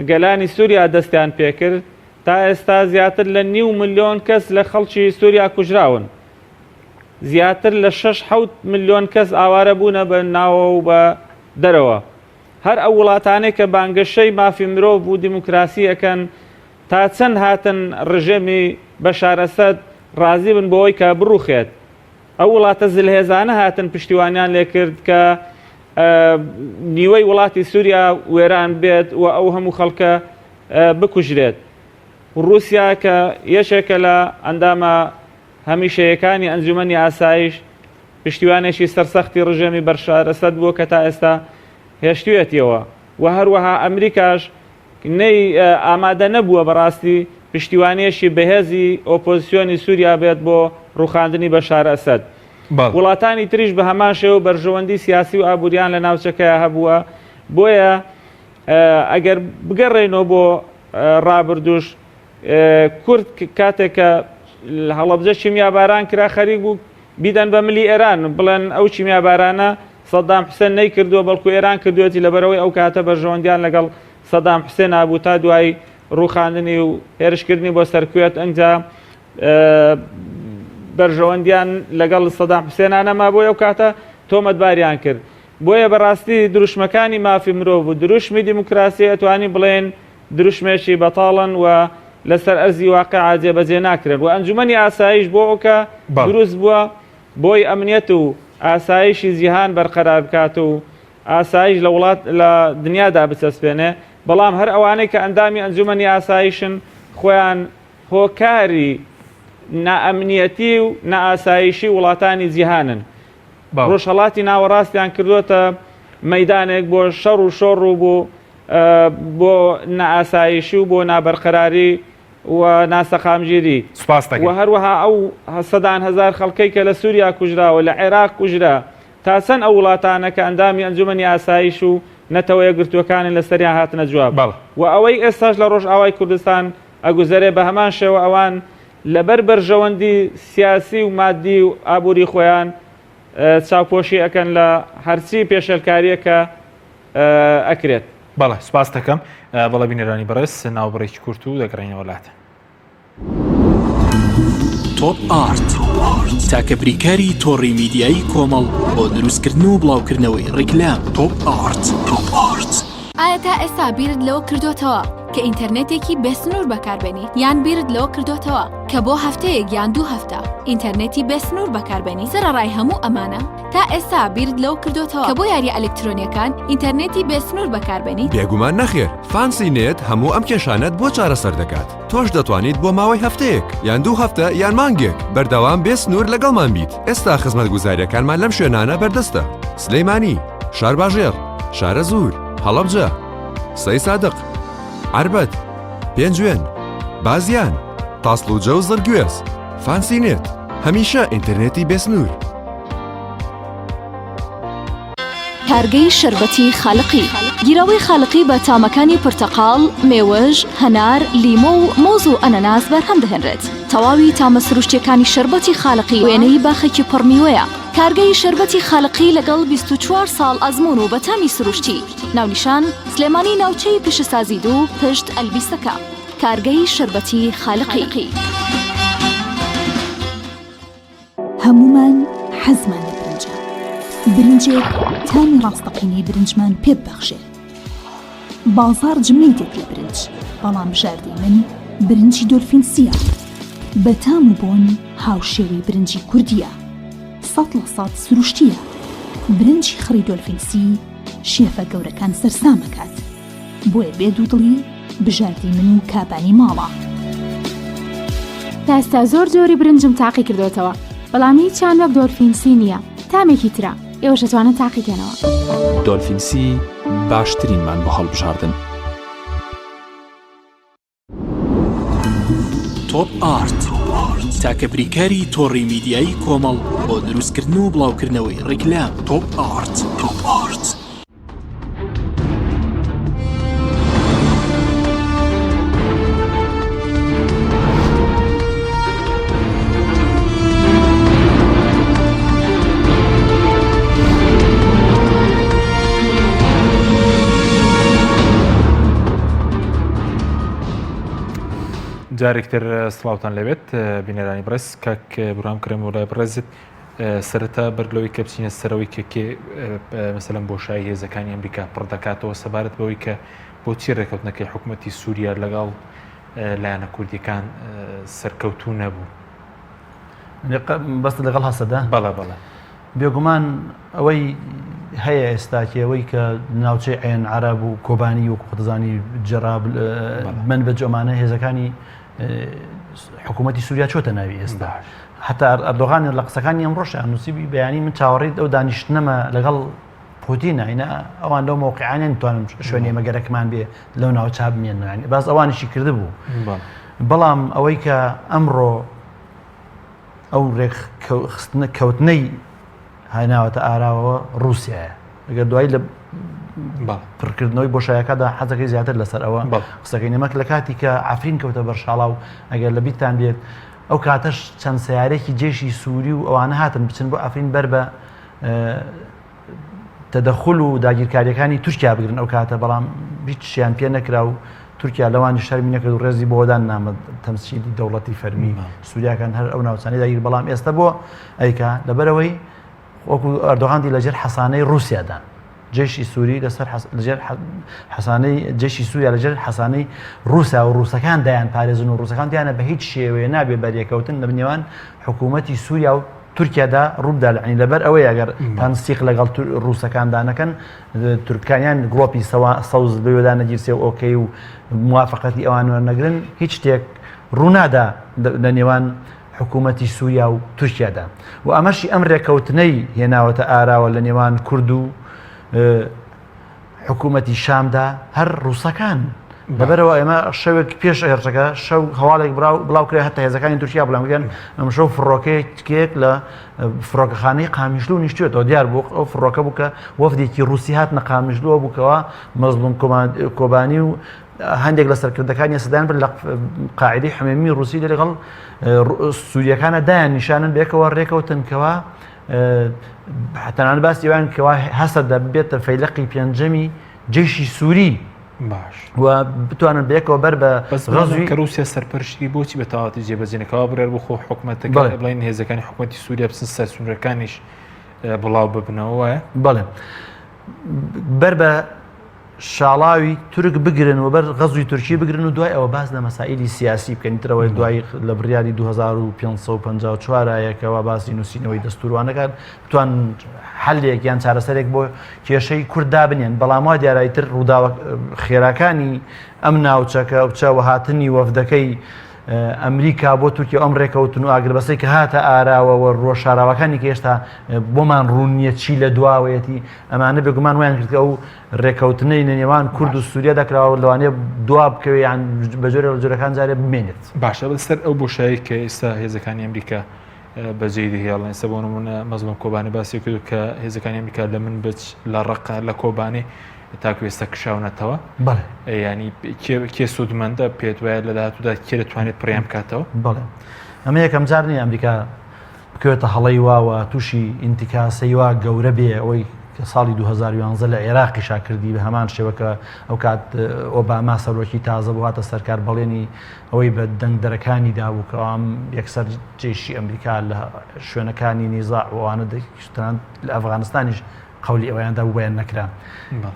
گەلانی سووریا دەستیان پێکرد تا ئێستا زیاتر لە نیو ملیۆن کەس لە خەڵکی سووریا کوژراون. زیاتر لە شەش حەوت ملیۆن کەس ئاوارە بوونە بە ناوەوە و بە دەرەوە. هەر ئەو وڵاتانەی کە بانگەشەی مافی مرۆڤ و دیموکراسی ئەکەن تا چەند هاتن ڕژێمی بەشار ئەسەد ڕازی بن بەوەی کە بڕوخێت. ئەو وڵاتە زلهێزانە هاتن پشتیوانیان لێکرد کە نیوەی وڵاتی سووریا وێران بێت و ئەو هەموو خەڵکە بکوژرێت. ڕووسیا کە یەکێکە لە ئەندامە هەمیشەیەکانی ئەنجومەنی ئاسایش، پشتیوانێکی سەرسەختی ڕژێمی بەشار ئەسەد بووە کە تا ئێستا هێشتویەتیەوە و هەروەها ئەمریکاش نەی ئامادە نەبووە بەڕاستی پشتیوانیەکی بەهێزی ئۆپۆزسیۆنی سووریا بێت بۆ ڕووخاندنی بەشار ئەسەد. وڵاتانی تریش بە هەمان شێوە بەرژەوەندی سیاسی و ئابووریان لە ناوچەکەیا هەبووە، بۆیە ئەگەر بگەڕێینەوە بۆ ڕابردووش کورد کاتێک کە هەڵەبجە کیمیاباران کرا خەریک بوو بیدەن بە ملی ئێران بڵێن ئەو کیمیابارانە سەدام حوسێن نەیکردووە بەڵکو ئێران کردوێتی لەبەرەوەی ئەو کاتە بەرژەوەندیان لەگەڵ سەدام حوسێن نابوو تا دوای ڕووخاندنی و هێرشکردنی بۆ سەر کوێت ئەنجا بەرژەوەندیان لەگەڵ سەدام حوسێنا نەما بۆی ئەو کاتە تۆمەتباریان کرد بۆیە بەڕاستی دروشمەکانی مافی مرۆڤ و دروشمی دیموکراسی ئەتوانین بڵێین دروشمێکی بەتاڵن و لەسەر ئەرزی واقیع جێبەجێ ناکرێن و ئەنجومەنی ئاسایش بۆ ئەوکە دروست بووە بۆی ئەمنیەت و ئاسایشی جیهان بەرقەرار بکات و ئاسایش لە وڵات لە دنیادا بچەسپێنێ بەڵام هەر ئەوانەی کە ئەندامی ئەنجومەنی ئاسایشن خۆیان هۆکاری نائەمنیەتی و نائاسایشی وڵاتانی جیهانن ڕۆژهەڵاتی ناوەڕاستیان کردووەتە مەیدانێک بۆ شەڕ و شۆڕ و بۆ بۆ نائاسایشی و بۆ نابەرقەراری و ناسەقامگیری سوپاس دەکەین. و هەروەها ئەو سەدان هەزار خەڵکەی کە لە سووریا کوژراوە لە عێراق کوژرا تا چەند ئەو وڵاتانە کە ئەندامی ئەنجومەنی ئاسایش و نەتەوە یەکگرتووەکانن لەسەریان هاتنە جواب بەڵێ. و ئەوەی ئێستاش لە ڕۆژئاوای کوردستان ئەگوزەرێ بە هەمان شێوە ئەوان لەبەر بەرژەوەندی سیاسی و مادی و ئابووری خۆیان چاوپۆشی ئەکەن لە هەرچی پێشێلکارییەک کە ئەکرێت. بەڵێ سوپاست دەکەم. بەڵێ بینەرانی بەڕێز ناوبڕێکی کورت و دەگەڕێینەوە لاتان. تۆپ ئارت تاکە بریکاری تۆڕی میدیایی کۆمەڵ بۆ دروستکردن و بڵاوکردنەوەی ڕیکلام تۆپ ئارت تۆپ ئارت. ئایا تا ئێستا بیرت لەوە کردۆتەوە کە ئینتەرنێتێکی بێسنوور بەکاربێنیت؟ یان بیرت لەوە کردۆتەوە کە بۆ هەفتەیەک یان دوو هەفتە ئینتەرنێتی بێسنوور بەکاربێنیت؟ سەرەڕای هەموو ئەمانە تا ئێستا بیرت لەوە کردۆتەوە کە بۆ یارییە ئەلکترۆنییەکان ئینتەرنێتی بێسنوور بەکاربێنیت؟ بێگومان نەخێر، فانسی نێت هەموو ئەم کێشانەت بۆ چارەسەر دەکات. تۆش دەتوانیت بۆ ماوەی هەفتەیەک یان دوو هەفتە یان مانگێک بەردەوام بێ سنوور لەگەڵمان بیت. ئێستا خزمەتگوزارییەکانمان لەم شوێنانە بەردەستە، سلێمانی، شارباژێڕ، شارەزوور، هەڵەبجە، سەیسادق، عەربەت، پێنجوێن، بازیان، تاسڵوجە و زڕگوێز. فانسی نێت، هەمیشە ئینتەرنێتی بێ سنوور. کارگەی شەربەتی خالقی گیراوەی خالقی بە تامەکانی پرتەقاڵ، مێوژ، هەنار، لیمۆ و مۆز و ئەنەناس بەرهەم دەهێنرێت. تەواوی تامە سروشتییەکانی شەربەتی خالقی وێنەی باخێکی پڕ میوەیە. کارگەی شەربەتی خالقی لەگەڵ 24 ساڵ ئەزموون و بە تامی سروشتی. ناونیشان، سلێمانی ناوچەی پیشەسازی دوو پشت ئەلبیسەکە. کارگەی شەربەتی خالقی. هەموومان حەزمان لە برنجە، برنجێک تامی ڕاستەقینەی برنجمان پێ ببەخشێت. بازاڕ جمەی دێت لە برنج، بەڵام بژاردەی من برنجی دۆلفینسییە. بە تام و بۆن هاوشێوەی برنجی کوردییە. 100% سروشتییە. برنجی خڕی دۆلفینسی شێفە گەورەکان سەرسام ئەکات. بۆیە بێ دوودڵی بژاردەی من و کابانی ماڵە. تا ئێستا زۆر جۆری برنجم تاقی کردۆتەوە بەڵام هیچیان وەک دۆلفینسی نییە تامێکی ترە ئێوەش ئەتوانن تاقی کەنەوە. دۆلفینسی باشترینمان بۆ هەڵبژاردن. تۆپ ئارت. تاکە بریکاری تۆڕی میدیایی کۆمەڵ بۆ دروستکردن و بڵاوکردنەوەی ڕیکلام. تۆپ ئارت. تۆپ ئارت. جارێکتر سڵاوتان لەبێت بینەرانی بڕێز کاک برام کرم و لای بڕێزت سەرەتا بەر لەوەی کە بچینە سەرەوەی کە کێ مەسەلەن بۆشایی هێزەکانی ئەمریکا پڕ دەکاتەوە سەبارەت بەوەی کە بۆچی ڕێکەوتنەکەی حکوومەتی سووریا لەگەڵ لایەنە کوردیەکان سەرکەوتوو نەبوو بەست لەگەڵ هەسەدە بەڵێ بەڵێ بێگومان ئەوەی هەیە ئێستاکی ئەوەی کە ناوچەی عێن عرب و کۆبانی وەکو خۆتەزانی جەراب من بە جۆمانە هێزەکانی حکوومەتی سووریا چۆتە ناوی ئێستا حتا ئەردۆغان لە قسەکانی ئەمڕۆشیان نووسیبی بەیانی من چاوەڕێی ئەو دانیشتنەمە لەگەڵ پوتین ئاینا ئەوان لەو مەوقعانە نتوانن شوێنی ئێمە گەرەکمان بێ لەو ناوچە بمێنن باس ئەوانیشی کردبوو بەڵام ئەوەی کە ئەمڕۆ ئەو ڕێکخستنە کەوتنەی هێناوەتە ئاراوە ڕووسایە ئەگەر دوایی لە پڕکردنەوەی بۆشایەکەدا حەزەکەی زیاتر لەسەر ئەوە قسەکەی نەمەک لە کاتی کە عفرین کەوتە بەرشاڵا و ئەگەر لە بیرتان بێت ئەو کاتەش چەند سیارێکی جێشی سووری و ئەوانە هاتن بچن بۆ عفرین بەر بە تەدەخول و داگیرکاریەکانی تورکیا بگرن ئەو کاتە بەڵام هیچیان پێ نەکرا و تورکیا لەوانی شەرمی نەکرد و ڕێزی بۆدان نامە تەمسیلی دەوڵەتی فەرمی سووریاکان هەر ئەو ناوچانەی داگیر بەڵام ئێستا بۆ ئەیکا لەبەرەوەی وەکو ئەردۆغان دی لەژێر حەسانەی ڕووسیادان جێشی سووری لەسەر لەژێر حەسانەی جێشی سووریا لەژێر حەسانەی ڕووسیا و ڕووسەکان دایان پارێزن و ڕووسەکان دیانە بە هیچ شێوەیە نابێ بەریەکەوتن لە نێوان حکوومەتی سووریا و تورکیادا ڕووبدا لەعنی لەبەر ئەوەی ئەگەر تەنسیق لەگەڵ ڕووسەکاندا نەکەن تورکانیان گڵۆپی سەوز لەوێدا نەگیرسێ و ئۆکەی و موافقەتی ئەوان وەرنەگرن هیچ شتێک ڕوونادا لە نێوان حکوومەتی سووریا و تورکیادا و ئەمەشی ئەم رێکەوتنەی هێناوەتە ئاراوە لە نێوان کورد و حکوومەتی شامدا هەر ڕووسەکان لەبەرەوە ئێمە شەوێک پێش هێرشەکە شەو هەواڵێک بڵاو کرا هەتا هێزەکانی تورکیا بڵام گوتیان ئەمشەو فڕۆکەیەکێک لە فڕۆکەخانەی قامیشلو نیشتوێتەوە دیار بوو ئەو فڕۆکە بوو کە وەفدێکی ڕووسی هاتنە قامیشلووە بووکەوە مەزلوم کۆبانی و هەندێک لە سەرکردەکانی سەدان بن لە قاعدەی حمێمی ڕووسی لەگەڵ سووریەکانە دایان نیشانن بێکەوە ڕێکەوتن کەوا تەنانەت باسی ئەوان کەوا هەسەدە ببێتە فەیلەقی پێنجەمی جەیشی سووری باش و بتوانن بەیەکەوە بەر بە بەس غەزوی کە رووسیا سەرپەرشتی بۆچی بە تەواوەتی جێبەجێ نەکەوە بڕیار بۆ خۆ حکومەتەکە بەڵێ. بڵێن هێزەکانی حکومەتی سووریا بچن سەر سنوورەکانیش بڵاو ببنەوە وایە بەڵێ بەر بە شاڵاوی تورک بگرن و بەر غەزوی تورکی بگرن و دوای ئەوە باس لە مەسائلی سیاسی بکەن ترەوەی دوای لە بڕیاری 2554 یەکەوە باسی نووسینەوەی دەستوروانەکان بتوان حلێک یان چارەسەرێک بۆ کێشەی کورد دابنێن بەڵام وا دیارای تر ڕووداوە خێراکانی ئەم ناوچەکە چەوە هاتنی وەفدەکەی ئەمریکا بۆ تورکیا ئەم ڕێکەوتن و ئاگربەسەی کە هاتە ئاراوە و ڕۆ شاراوەکانی کە هێشتا بۆمان ڕوون نییە چی لە دواوەیەتی ئەمانە بێگومان وایان کرد کە ئەو ڕێکەوتنەی لە نێوان کورد و سووریا دەکراوە لەوانەیە دوا بکەوێ یان بە جۆرێک لە جۆرەکان جارێ بمێنێت. باشە لەسەر ئەو بۆشایی کە ئێستا هێزەکانی ئەمریکا بەجێی دەهێڵن ئێستا بۆ نمونە مەزڵوم کۆبانی باسی کرد کە هێزەکانی ئەمریکا لە منبج لە ڕەقە لە کۆبانێ تاکو ئێستا کشاونەتەوە بەڵێ ینی کێ سوودمەندە پێت وایە لە داهاتوودا کێ دەتوانێت پڕیان بکاتەوە بەڵێ ئەمە یەکەم جار نییە ئەمریکا بکەوێتە هەڵەی وا و تووشی ئینتیکاسەی وا گەورە بێ ئەوەی کە ساڵی 2011 لە عێراقیشا کردی بە هەمان شێوە کە ئەو کات ئۆباما سەرۆکی تازە بوو هاتە سەرکار بەڵێنی ئەوەی بە دەنگدەرەکانی دابوو کە ئەم یەکسەر جێشی ئەمریکا لە شوێنەکانی نیزاع و ئەوانە دەکشتان لە ئەفغانستانیش قەولی ئەوەیان دابوو بەیان نەکرا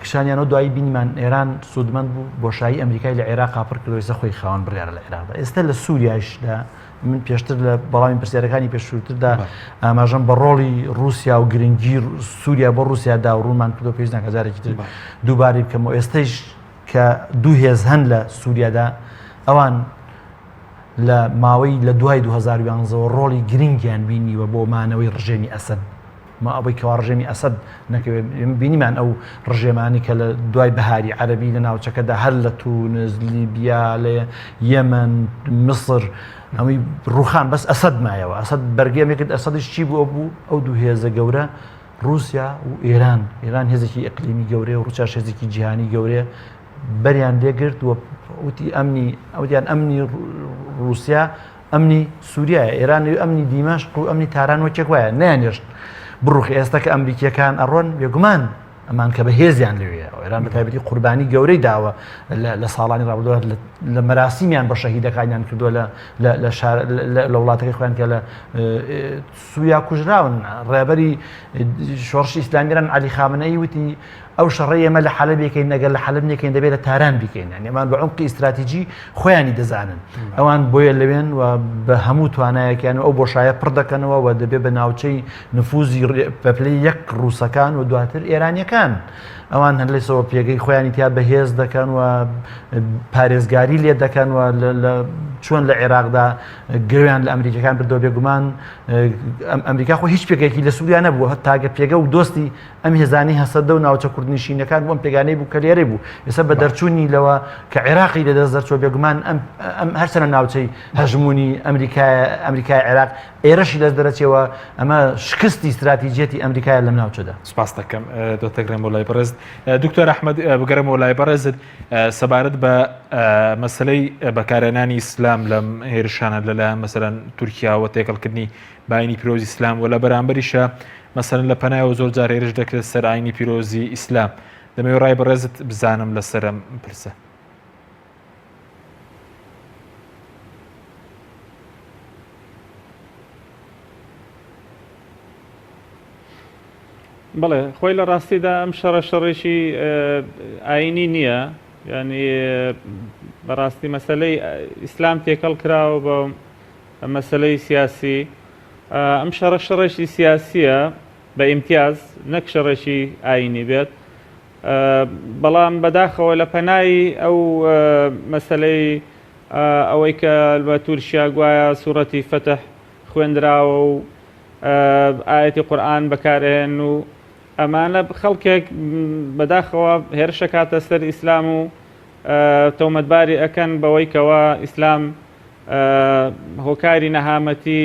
کشانیانەوە دوایی بینیمان ئێران سوودمەند بوو بۆشایی ئەمریکای لە عێراقا پڕ کردەوە ئێستا خۆی خاوەن بڕیارە لە عێراقدا ئێستا لە سووریایشدا من پێشتر لە بەڵامی پرسیارەکانی پێشووتردا ئاماژەم بە ڕۆڵی رووسیا و گرنگی سووریا بۆ رووسیا دا و ڕوونمان کردو پێویست ناکات جارێکی تر دووبارەی بکەمەوە ئێستەیش کە دوو هێز هەن لە سووریادا ئەوان لە ماوەی لە دوای 2011ەوە ڕۆڵی گرنگیان بینیوە بۆ مانەوەی ڕژێمی ئەسەد ما ئەوەی کەوا ڕژێمی ئەسەد نەکەوێت بینیمان ئەو ڕژێمانی کە لە دوای بەهاری عەربی لە ناوچەکەدا هەر لە تونس لیبیا لە یەمەن میسر. هەمووی ڕوخان بەس ئەسەد مایەوە ئەسەد بەرگەی کرد ئەسەدیش چی بوو بوو ئەو دوو هێزە گەورە رووسیا و ئێران ئێران هێزێکی ئەقلیمی گەورەیە و ڕووسیاش هێزێکی جیهانی گەورەیە بەریان لێگرت و وتی ئەمنی ئەویان ئەمنی رووسیا ئەمنی سووریایە ئێران ئەمنی دیمەشق و ئەمنی تاران وەکێک وایە نەیانێشت بڕوخی ئێستا کە ئەمریکیەکان ئەڕۆن بێگومان ئەمان کە بەهێزیان لەوێ ئێران بە تایبەتی قوربانی گەورەی داوە لە ساڵانی ڕابردووە لە مەراسیمیان بە شەهیدەکانیان کردووە لە شار لە وڵاتەکەی خۆیان کە لە سووریا کوژراون ڕێبەری شۆڕشی ئیسلامیران علی خامنەی وتی ئەو شەڕەی ئێمە لە حەلەب یەکەین ئەگەر لە حەلەب نەکەین دەبێت لە تاران بیکەین یعنی ئەمان بە عمقی ئیستراتیجی خۆیانی دەزانن ئەوان بۆیە لەوێن و بە هەموو توانایەکیان و ئەو بۆشایە پڕ دەکەنەوە و دەبێت بە ناوچەی نفوزی بە پلەی یەک ڕووسەکان و دواتر ئێرانیەکان ئەوان هەر لەسەوە پێگەی خۆیانی تیا بەهێز دەکەن و پارێزگاری لێ دەکەن و چۆن لە عێراقدا گرێیان لە ئەمریکەکان بردەوە بێگومان ئەمریکا خۆ هیچ پێگەیەکی لە سووریا نەبووە تاگە پێگە و دۆستی ئەم هێزانەی هەسەدە و ناوچە کوردنشینەکان بوو ئەم پێگانەی بوو کە لێرەی بوو ئێستا بە دەرچوونی لەوە کە عێراقی لەدەست دەرچوە بێگومان ئەم ئەم هەرچەنە ناوچەی هەژمونی ئەمریکای ئەمریکای عێراق ئێرەشی دەست دەرەچەوە ئەمە شکستی استراتیجیەتی ئەمریکای لەم ناوچەدا. سپاس دەکەم دەتەگرم بۆ لای بەڕێزت دکتۆر ئەحمەد بگەرمەوە لای بەڕێزت سەبارەت بە مەسلەی بەکارهێنانی ئیسلام لەم هێرشانە لەلایەن مەسەرەن تورکیاوە تێکەڵکردنی باینی پیرۆزی ئیسلام و لە بەرامبەریشە مەسەلەن لە پەنایەوە زۆر جار هێرش دەکرێت سەر ئاینی پیرۆزی ئیسلام دەمەوێت ڕای بەڕێزت بزانم لەسەر ئەم پرسە. بەڵێ خۆی لە ڕاستیدا ئەم شەڕە شەڕێکی ئاینی نییە ینی بەڕاستی مەسلەی ئیسلام تێکەڵ کراوە بە مەسلەی سیاسی ئەم شەڕە شەڕێکی سیاسییە بە ئیمتیاز نەک شەڕێکی ئایینی بێت، بەڵام بەداخەوە لە پەنای ئەو مەسەلەی ئەوەی کە بە تورکیا گوایە سوڕەتی فەتح خوێندراوە و ئایەتی قورئان بەکارئەهێنن و ئەمانە خەڵکێک بەداخەوە هێرشەکاتە سەر ئیسلام و تۆمەتباری ئەکەن بەوەی کەوا ئیسلام هۆکاری نەهامەتی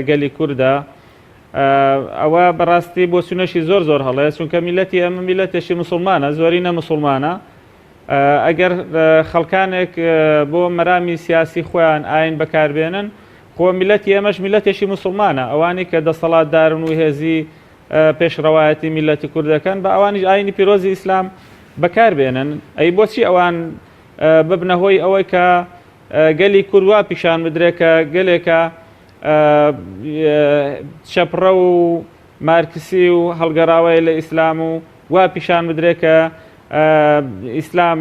گەلی کوردە ئەوە بەڕاستی بۆچونەشی زۆر زۆر هەڵەیە چونکە میلەتی ئەمە میلەتێکی مسلمانە زۆرینە مسلمانە ئەگەر خەڵکانێک بۆ مەرامی سیاسی خۆیان ئاین بەکاربێنن خۆ میلەتی ئێمەش میلەتێکی مسلمانە ئەوانی کە دەسەڵاتدارن و هێزی پێشڕەوایەتی میلەتی کوردەکەن بە ئەوانیش ئاینی پیرۆزی ئیسلام بەکاربێنن ئەی بۆچی ئەوان ببنە هۆی ئەوەی کە گەلی کورد وا پیشان بدرێت کە گەلێکە چەپڕە و مارکسی و هەڵگەڕاوەیە لە ئیسلام و وا پیشان بدرێت کە ئیسلام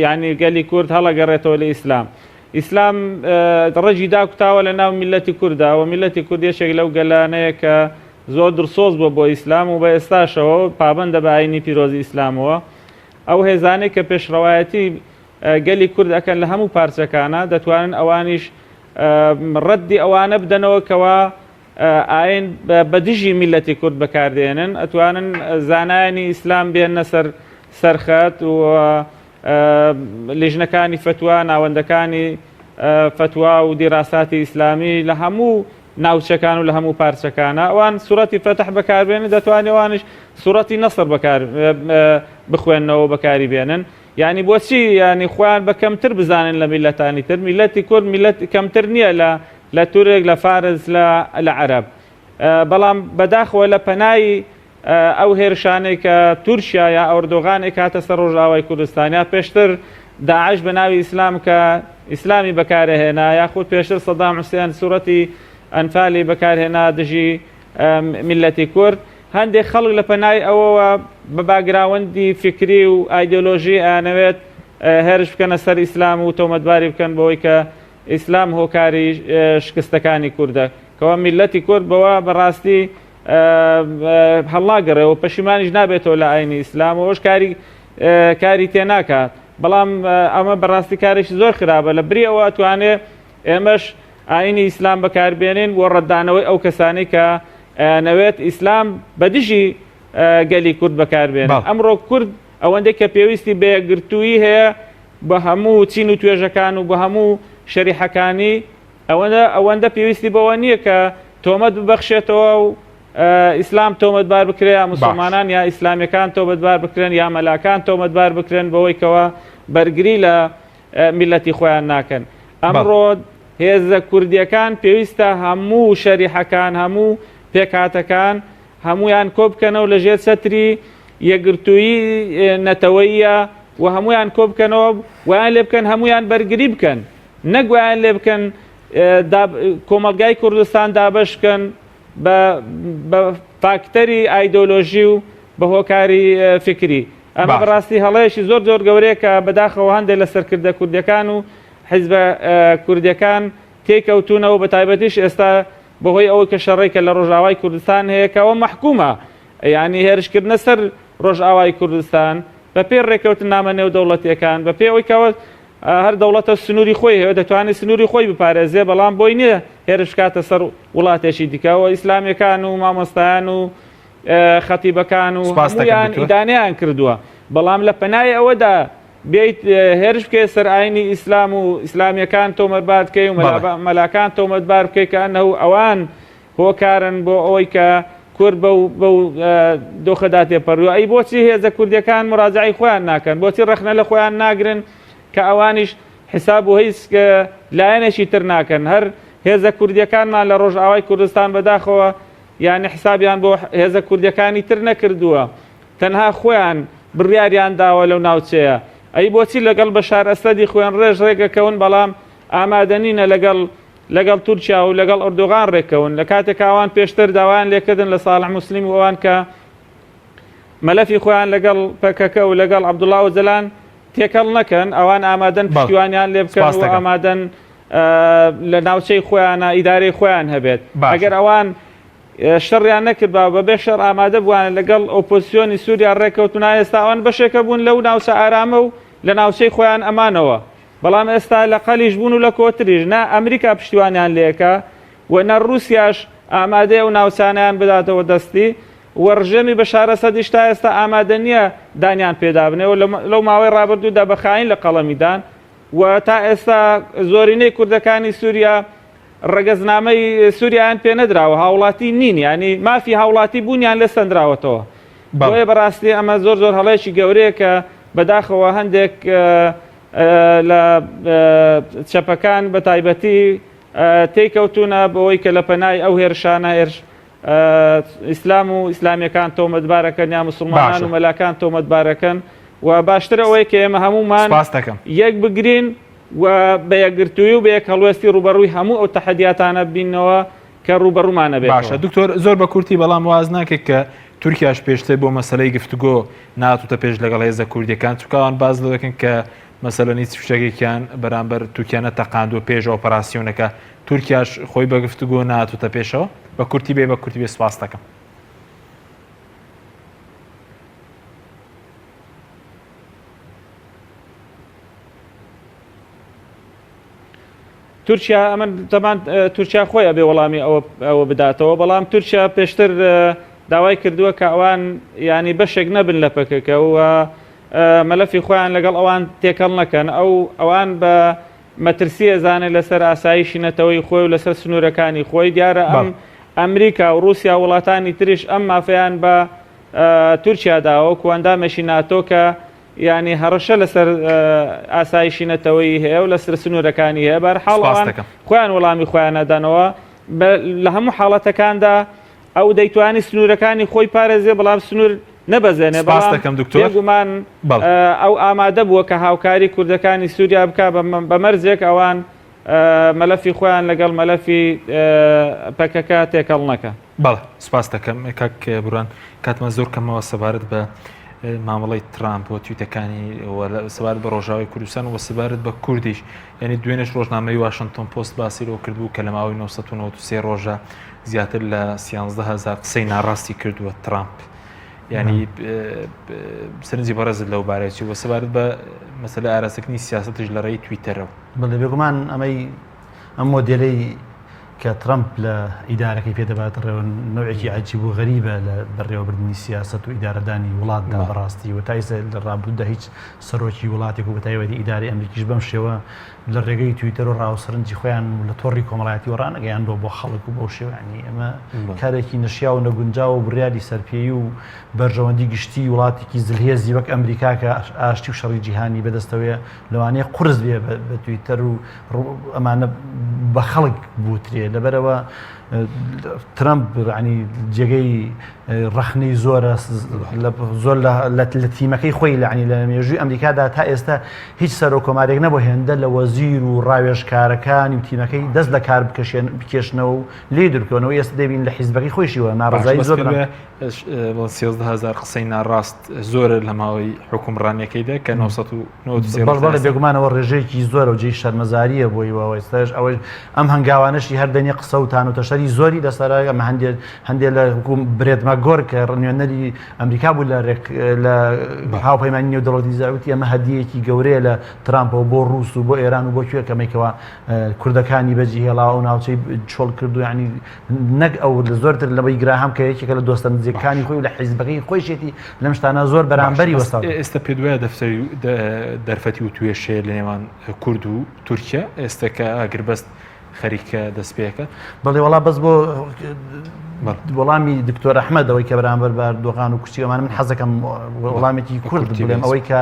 یعنی گەلی کورد هەڵەگەڕێتەوە لە ئیسلام ئیسلام ڕەگی داکوتاوە لە ناو میلەتی کووردا و میلەتی کورد یەکێک لەو گەلانەیە کە زۆر دڵسۆز بووە بۆ ئیسلام و بە ئێستاشەوە پابەندە بە ئاینی پیرۆزی ئیسلامەوە ئەو هێزانەی کە پێشڕەوایەتی گەلی کورد ئەکەن لە هەموو پارچەکانە دەتوانن ئەوانیش ڕەدی ئەوانە بدەنەوە کەوا ئاین بە دژی میلەتی کورد بەکاردێنن ئەتوانن زانایانی ئیسلام بێنە سەر سەرخەت و لیژنەکانی فتوا ناوەندەکانی فتوا و دیراساتی ئیسلامی لە هەموو ناوچەکان و لە هەموو پارچەکانە ئەوان سوورەتی فەتح بەکاربێنن دەتوانێت ئەوانش سوورەتی نەسر بەکار بخوێننەوە بەکاری بێنن یانی بۆچی یانی خۆیان بە کەمتر بزانن لە میلەتانی تر میلەتی کورد میلەت کەمتر نییە لە لە تورک لە فارس لە لە عەرەب بەڵام بەداخەوە لە پەنای ئەو هێرشانەی کە تورکیا یا ئەردۆغان ئەیکاتە سەر ڕۆژئاوای کوردستان یا پێشتر داعش بە ناوی ئیسلام کە ئیسلامی بەکارهێنا یاخود پێشتر سەدام حوسێن سوورەتی ئەنفالی بەکارهێنا دژی میلەتی کورد هەندێک خەڵک لە پەنای ئەوەوە بە باگراوەندی فیکری و ئایدۆلۆژی ئەیانەوێت هێرش بکەنە سەر ئیسلام و تۆمەتباری بکەن بەوەی کە ئیسلام هۆکاری شکستەکانی کوردە کەوا میللەتی کورد بەوە بەڕاستی هەڵناگەڕێ و پەشیمانیش نابێتەوە لە ئاینی ئیسلام و ئەوش کاری کاری تێ ناکات بەڵام ئەمە بەڕاستی کارێکی زۆر خراپە لە بری ئەوە ئەتوانێ ئێمەش ئاینی ئیسلام بەکاربێنین بۆ ڕەتدانەوەی ئەو کەسانەی کە ئەیانەوێت ئیسلام بە دژی گەلی کورد بەکاربێنن. ئەمڕۆ کورد ئەوەندەی کە پێویستی بە یەکگرتوویی هەیە بە هەموو چین و توێژەکان و بە هەموو شەریحەکانی. ئەوەندە ئەوەندە پێویستی بەوە نییە کە تۆمەت ببەخشێتەوە و ئیسلام تۆمەتبار بکرێ یا مسلمانان یا ئیسلامیەکان تۆمەتبار بکرێن یا مەلاکان تۆمەتبار بکرێن بەوەی کەەوە بەرگری لە میلەتی خۆیان ناکەن ئەمڕۆ هێزە کوردیەکان پێویستە هەموو شەریحەکان هەموو پێکهاتەکان هەمویان کۆبکەنەوە لە ژێر چەتری یەکگرتوویی نەتەوەیە و هەمویان کۆبکەنەوە ویان لێ بکەن هەمویان بەرگری بکەن نەک وایان لێ بکەن کۆمەڵگای کوردستان دابەش بکەن بە فاکتەری ئایدۆلۆژی و بە هۆکاری فکری ئەمە بەڕاستی هەڵەیەکی زۆر زۆر گەورەیە کە بەداخەوە هەندێک لە سەرکردە کوردەکان و حیزبە کوردەکان تێکەوتونەوە بە تایبەتیش ئێستا بەهۆی ئەوەی کە شەڕێک کە لە ڕۆژاوای کوردستان هەیە کەەوە مەحکومە یعنی هێرشکردنە سەر ڕۆژئاوای کوردستان بە پێی ڕێکەوتنامە نێودەوڵەتیەکان بە پێی ئەوەی کەەوە هەر دەوڵەتە سنووری خۆی هەیە دەتوانێت سنووری خۆی بپارێزێ بەڵام بۆی نییە هێرش بکاتە سەر وڵاتێکی دیکە و ئیسلامیەکان و مامۆستایان و خەتیبەکان و هەموویان ئیدانەیان کردووە بەڵام لە پەنای ئەوەدا بیت هێرش بکەیت سەر ئاینی ئیسلام و ئیسلامیەکان تۆمەتبار بکەی و مەلاکان تۆمەتبار بکەیت کە ئەنه ئەوان هۆکارن بۆ ئەوەی کە کورد بەو بەو دۆخەدا تێپەڕیوە ئەی بۆچی هێزە کوردیەکان مراجعی خۆیان ناکەن بۆچی ڕەخنە لە خۆیان ناگرن کە ئەوانیش حساب و هیچ لایەنێکی تر ناکەن هەر هێزە کوردیەکانمان لە ڕۆژئاوای کوردستان بەداخەوە یعنی حسابیان بۆ هێزە کوردیەکانی تر نەکردووە تەنها خۆیان بڕیاریان داوە لەو ناوچەیە ئەی بۆچی لەگەڵ بەشار ئەسەدی خوێن ڕێژ ڕێگەکەون بەڵام ئامادەنینە لەگەڵ لەگەڵ تورکیا و لەگەڵ ئەردۆغان ڕێککەون لە کاتێک ئەوان پێشتر داوایان لێکردن لە ساڵح موسلیم و ئەوان کە مەلەفی خۆیان لەگەڵ پەکەکە و لەگەڵ عەبدوڵا ئۆجەلان تێکەڵ نەکەن ئەوان ئامادەن پشتیوانیان لێ بکەن و ئامادەن لە ناوچەی خۆیانە ئیدارەی خۆیان هەبێت ئەگەر ئەوان شەڕیان نەکردبا و بەبێ شەڕ ئامادە بووانە لەگەڵ ئۆپۆزسیۆنی سووریا ڕێککەوتنا ئێستا ئەوان بەشێکە بوون لەو ناوچە ئارامە و لە ناوچەی خۆیان ئەمانەوە بەڵام ئێستا لە قەلیش بوون و لە کۆتریش نە ئەمریکا پشتیوانیان لێکا و نە ڕووسیاش ئامادەیە ئەو ناوچانەیان بداتەوە دەستی و ڕژێمی بەشار ئەسەدیش تا ئێستا ئامادە نییە دانیان پێدا بنێ و لەو ماوەی ڕابردوودا بە خاین لە قەڵەمی دان و تا ئێستا زۆرینەی کوردەکانی سووریا ڕەگەزنامەی سووریایان پێ نەدراوە هاوڵاتی نین ینی مافی هاوڵاتی بوونیان لێ سەندراوەتەوە بۆیە بەڕاستی ئەمە زۆر زۆر هەڵەیەکی گەورەیە کە بەداخەوە هەندێک لە چەپەکان بە تایبەتی تێکەوتونە بەوەی کە لە پەنای ئەو هێرشانە هێرش ئیسلام و ئیسلامیەکان تۆمەتبارەکەن یا مسلمانان و مەلاکان تۆمەتبارەکەن و باشتر ئەوەیە کە ئێمە هەمومان یەک بگرین و بە یەکگرتووی و بە یەک هەڵوێستی ڕوبەڕووی هەموو ئەو تەحەدیاتانە بینەوە کە ڕووبەڕوومان ئەبێتەوە. باشە دکتۆر زۆر بە کورتی بەڵام واز ناکەیت کە تورکیاش پێشتر بۆ مەسەلەی گفتوگۆ ناتوتە پێش لەگەڵ هێزە کوردیەکان چونکە ئەوان باس لەوە دەکەن کە مەسەلەن هیچ فشەکێکیان بەرامبەر تورکیا نەتەقاندووە پێش ئۆپەراسیۆنەکە تورکیاش خۆی بە گفتوگۆ ناتوتە پێشەوە بە کورتی بێ بە کورتی بێ سپاس دەکەم. تورکیا ئەمن تەمان تورکیا خۆی ئەبێ وەڵامی ئەوە ئەوە بداتەوە بەڵام تورکیا پێشتر داوای کردووە کە ئەوان ینی بەشێک نەبن لە پەکەکە و مەلەفی خۆیان لەگەڵ ئەوان تێکەڵ نەکەن ئەو ئەوان بە مەترسی ئەزانێت لەسەر ئاسایشی نەتەوەی خۆی و لەسەر سنوورەکانی خۆی دیارە ئەم ئەمریکا و رووسیا وڵاتانی تریش ئەم مافیان بە تورکیا داوە کوەندامێکی ناتۆ کە یانی هەڕەشە لەسەر ئاسایشی نەتەوەیی هەیە و لەسەر سنوورەکانی هەیە بەرحاڵ ئەوان خۆیان وەڵامی خۆیان نەدەنەوە لە هەموو حاڵەتەکاندا ئەو دەیتوانی سنوورەکانی خۆی پارێزێ بەڵام سنوور نەبەزێنێ بەڵام دکتۆر بێگومان ئەو ئامادە بووە کە هاوکاری کوردەکانی سووریا بک بە مەرجێک ئەوان مەلەفی خۆیان لەگەڵ مەلەفی پەکەکە تێکەڵ نەکەن. بەڵێ سپاست دەکەم کاک بوران کاتمان زۆر کەمەوە سەبارەت بە مامەڵەی ترامپ و تویتەکانی سەبارەت بە ڕۆژاوای کوردستان و سەبارەت بە کوردیش یعنی دوێنێش ڕۆژنامەی واشنگتۆن پۆست باسی لەوە کردبوو کە لە ماوەی 993 ڕۆژە زیاتر لە 13000 قسەی ناڕاستی کردووە ترامپ ینی سەرنجی بەڕێزت لەو بارەی چی و سەبارەت بە مەسەلە ئاراستەکردنی سیاسەتیش لە ڕێی تویتەرەوە بەڵێ بێگومان ئەمەی ئەم مۆدێلەی. کە ترەمپ لە ئیدارەکەی پێ دەبات ڕێوە نەوعێکی عەجیب و غەریبە لە بەڕێوەبردنی سیاسەت و ئیدارەدانی وڵاتدا بەڕاستی و تا ئیستا لە ڕابردوودا هیچ سەرۆکی وڵاتێک و بەتایبەتی ئیدارەی ئەمریکیش بەم شێوە لە ڕێگەی تویتەر و ڕاو سەرنجی خۆیان و لە تۆڕی کۆمەڵایەتی و ڕانەگەیاندووە بۆ خەڵک و بەو شێوە یانی ئەمە کارێکی نەشیاو و نەگونجاو و بڕیاری سەرپێی و بەرژەوەندی گشتی وڵاتێکی زلهێزی وەک ئەمریکا کە ئاشتی و شەڕی جیهانی بەدەستەوەیە لەوانەیە قورس بێ بە تویتەر و ئەمانە بە خەڵک بوترێ لەبەرەوە ترەمپ ینی جێگەی ڕەخنەی زۆرە زۆر لە تیمەکەی خۆی لەعنی لە مێژووی ئەمریکادا تا ئێستا هیچ سەرۆک کۆمارێک نەبوو هێندە لە وەزیر و ڕاوێژکارەکانی و تیمەکەی دەست لە کار بکەشێن بکێشنەوە و لێ درکەنەوە ئێستا دەبین لە حیزبەکەی خۆیشیوە ناڕزایی زۆر هزار قسەی ناڕاست زۆرە لە ماوەی حکومڕانیەکەیدا کە 993 بەڵێ بێگومانەوە ڕێژەیەکی زۆرە و جێی شەرمەزاریە بۆی وە ئێستاش ئەوەش ئەم هەنگاوانەشی هەر دەنێ قسە و تان و تەشەری زۆری لەسەرە ئەمە هەندێ هەندێ لە حکوم برێت مەگۆر کە نوێنەری ئەمریکا بوو لە ڕێک لە هاوپەیمانی نێودەوڵەتی زاوتی ئەمە هەدیەکی گەورەیە لە ترامپەوە بۆ ڕوس و بۆ ئێران و بۆ کوێ کەمێکەوە کوردەکانی بەجی هێڵاوە و ناوچەی چۆڵ کردو ینی نەک ئەو لە زۆرتر لەوەی گراهام کە یەکێکە لە دۆستە نزیکەکانی خۆی و لە حیزبەکەی خۆیشێتی لەم شتانە زۆر بەرامبەری وەستا. ئێستا پێت وایە دەفتەری دەرفەتی وتوێژ هەیە لە نێوان کورد و تورکیا ئێستا کە ئاگربەست خەریکە دەست پێکە؟ بەڵێ وەڵا بەس بۆ وەڵامی دکتۆر ئەحمەد ئەوەی کە بەرامبەر بە ئەردۆغان و کورسی ئەمانە من حەزەکەم وەڵامێکی کورد بڵێم ئەوەی کە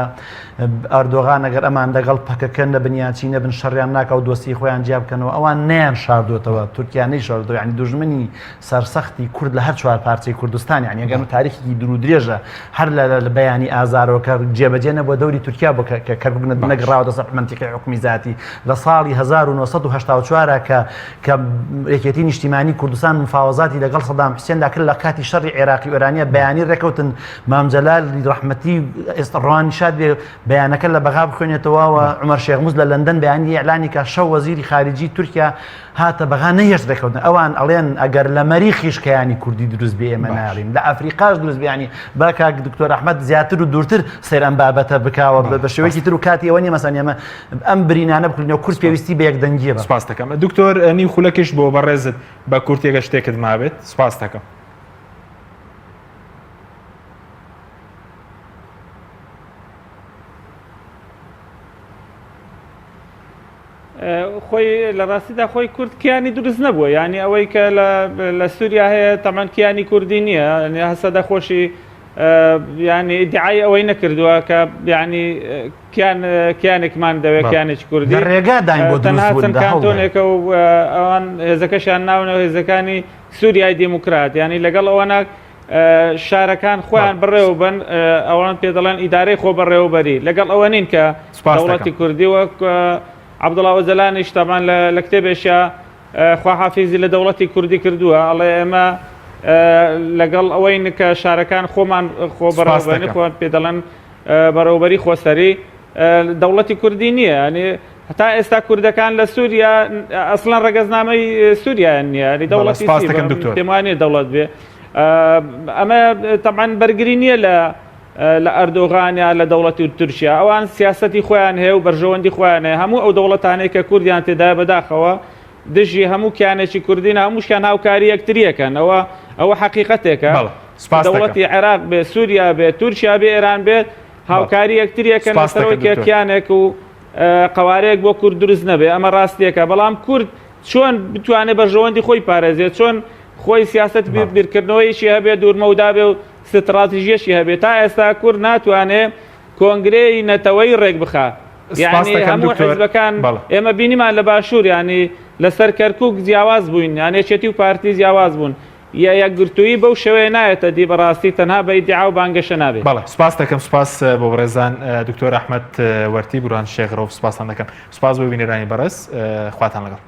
ئەردۆغان ئەگەر ئەمان لەگەڵ پەکەکە نەبن یان چی نەبن شەڕیان ناکا و دۆستی خۆیان جیا بکەنەوە ئەوان نەیان شاردۆتەوە تورکیا نەی شاردەوە یعنی دوژمنی سەرسەختی کورد لە هەر چوار پارچەی کوردستان یعنی ئەگەر تاریخێکی دوور و درێژە هەر لە بەیانی ئازارەوە کە جێبەجێ نەبووە دەوری تورکیا بۆ کە کەرکوک نەگەڕاوەتە سەر مەنتیقی حکومی زاتی لە ساڵی 1984 کە کە یەکێتی نیشتیمانی کوردستان مفاوەزاتی لەگەڵ سەدام حوسێندا کرد لە کاتی شەڕی عێراقی و ئێرانیە بەیانی ڕێکەوتن مام جەلال ڕەحمەتی ئێستا ڕوانی شاد بێ بەیانەکە لە بەغا بخوێنێتەوە و عومەر شێخ موس لە لەندەن بەیانی ئیعلانی کا شەو وەزیری خارجی تورکیا هاتە بەغا نەهێشت ڕێکەوتن ئەوان ئەڵێن ئەگەر لە مەریخیش کەیانی کوردی دروست بێ ئێمە ناڵین لە ئەفریقاش دروست بیانی با کاک دکتۆر ئەحمەد زیاتر و دوورتر سەیر ئەم بابەتە بکاوە بە شێوەیەکی تر و کاتی ئەوە نیە مەسەن ئێمە ئەم برینانە بکردنەوە کورد پێویستی بە یەکدەنگیە بە سپاس دەکەم دکتۆر نیو خولەکیش بۆ بەڕێزت بە کورتێکە شتێکت مابێت سپاس دەکەم. خۆی لە ڕاستیدا خۆی کورد کیانی دروست نەبووە یعنی ئەوەی کە لە سووریا هەیە تەمان کیانی کوردی نییە هەسەدە خۆشی ینی ئیدعای ئەوەی نەکردووە کە ینی کیان کیانێکمان دەوێت کیانێکی کوردی لە ڕێگا داین بۆ تەنها دروست چەند بوون دە هەوڵ کانتۆنێکە و ئەوان هێزەکەشیان ناونەوە هێزەکانی سووریای دیموکرات ینی لەگەڵ ئەوەنا شارەکان خۆیان بەڕێوە بن ئەوان پێ دەڵێن ئیدارەی خۆ بەڕێوەبەری لەگەڵ ئەوە نین کە دەوڵەتی کوردی وەک عەبدوڵا ئۆجەلانیش تامان لە کتێبێکیا خواحافیزی لە دەوڵەتی کوردی کردووە ئەڵێ ئێمە لەگەڵ ئەوەین کە شارەکان خۆمان خۆ بەڕێوەبەرین خۆیان پێ دەڵێن بەڕێوەبەری خۆسەری دەوڵەتی کوردی نییە ینی هەتا ئێستا کوردەکان لە سووریا ئەسڵەن ڕەگەزنامەی سووریایان نییە ینی دەوڵەتی پێم وانییە دەوڵەت بێ ئەمە تەبعەن بەرگری نییە لە لە ئەردۆغان یا لە دەوڵەتی تورکیا ئەوان سیاسەتی خۆیان هەیە و بەرژەوەندی خۆیان هەیە هەموو ئەو دەوڵەتانەی کە کوردیان تێدایە بەداخەوە دژی هەموو کیانێکی کوردین هەمووشیان هاوکاری یەکتریەکەن ئەوە ئەوە حەقیقەتێکە دەوڵەتی عێراق بێ سووریا بێ تورکیا بێ ئێران بێت هاوکاری یەکتریەکەن لەسەرەوەی کە کیانێک و قوارەیەک بۆ کورد دروست نەبێ ئەمە ڕاستیەکە بەڵام کورد چۆن بتوانێت بەرژەوەندی خۆی پارێزێت چۆن خۆی سیاست بیرکردنەوەیکی هەبێ دوورمەودا بێ و ستراتیژیەشی هەبێ تا ئێستا کورد ناتوانێ کۆنگرەی نەتەوەی ڕێک بخا یعنی هەموو حزبەکان ئێمە بینیمان لە باشوور ینی لەسەر کەرکک جیاواز بووین یان یەکێتی و پارتی جیاواز بوون یا یەکگرتوویی بەو شێوەیە نایەتە دی بەڕاستی تەنها بە ئیدعا و بانگەشە نابێت. بەڵێ سوپاس دەکەم سوپاس بۆ بەڕێزان دکتۆر ئەحمەد وەرتی بورهان شێخ ڕەوف سوپاستان دەکەم سوپاس بۆ بینەرانی بەڕێز خواتان لەگەڵ.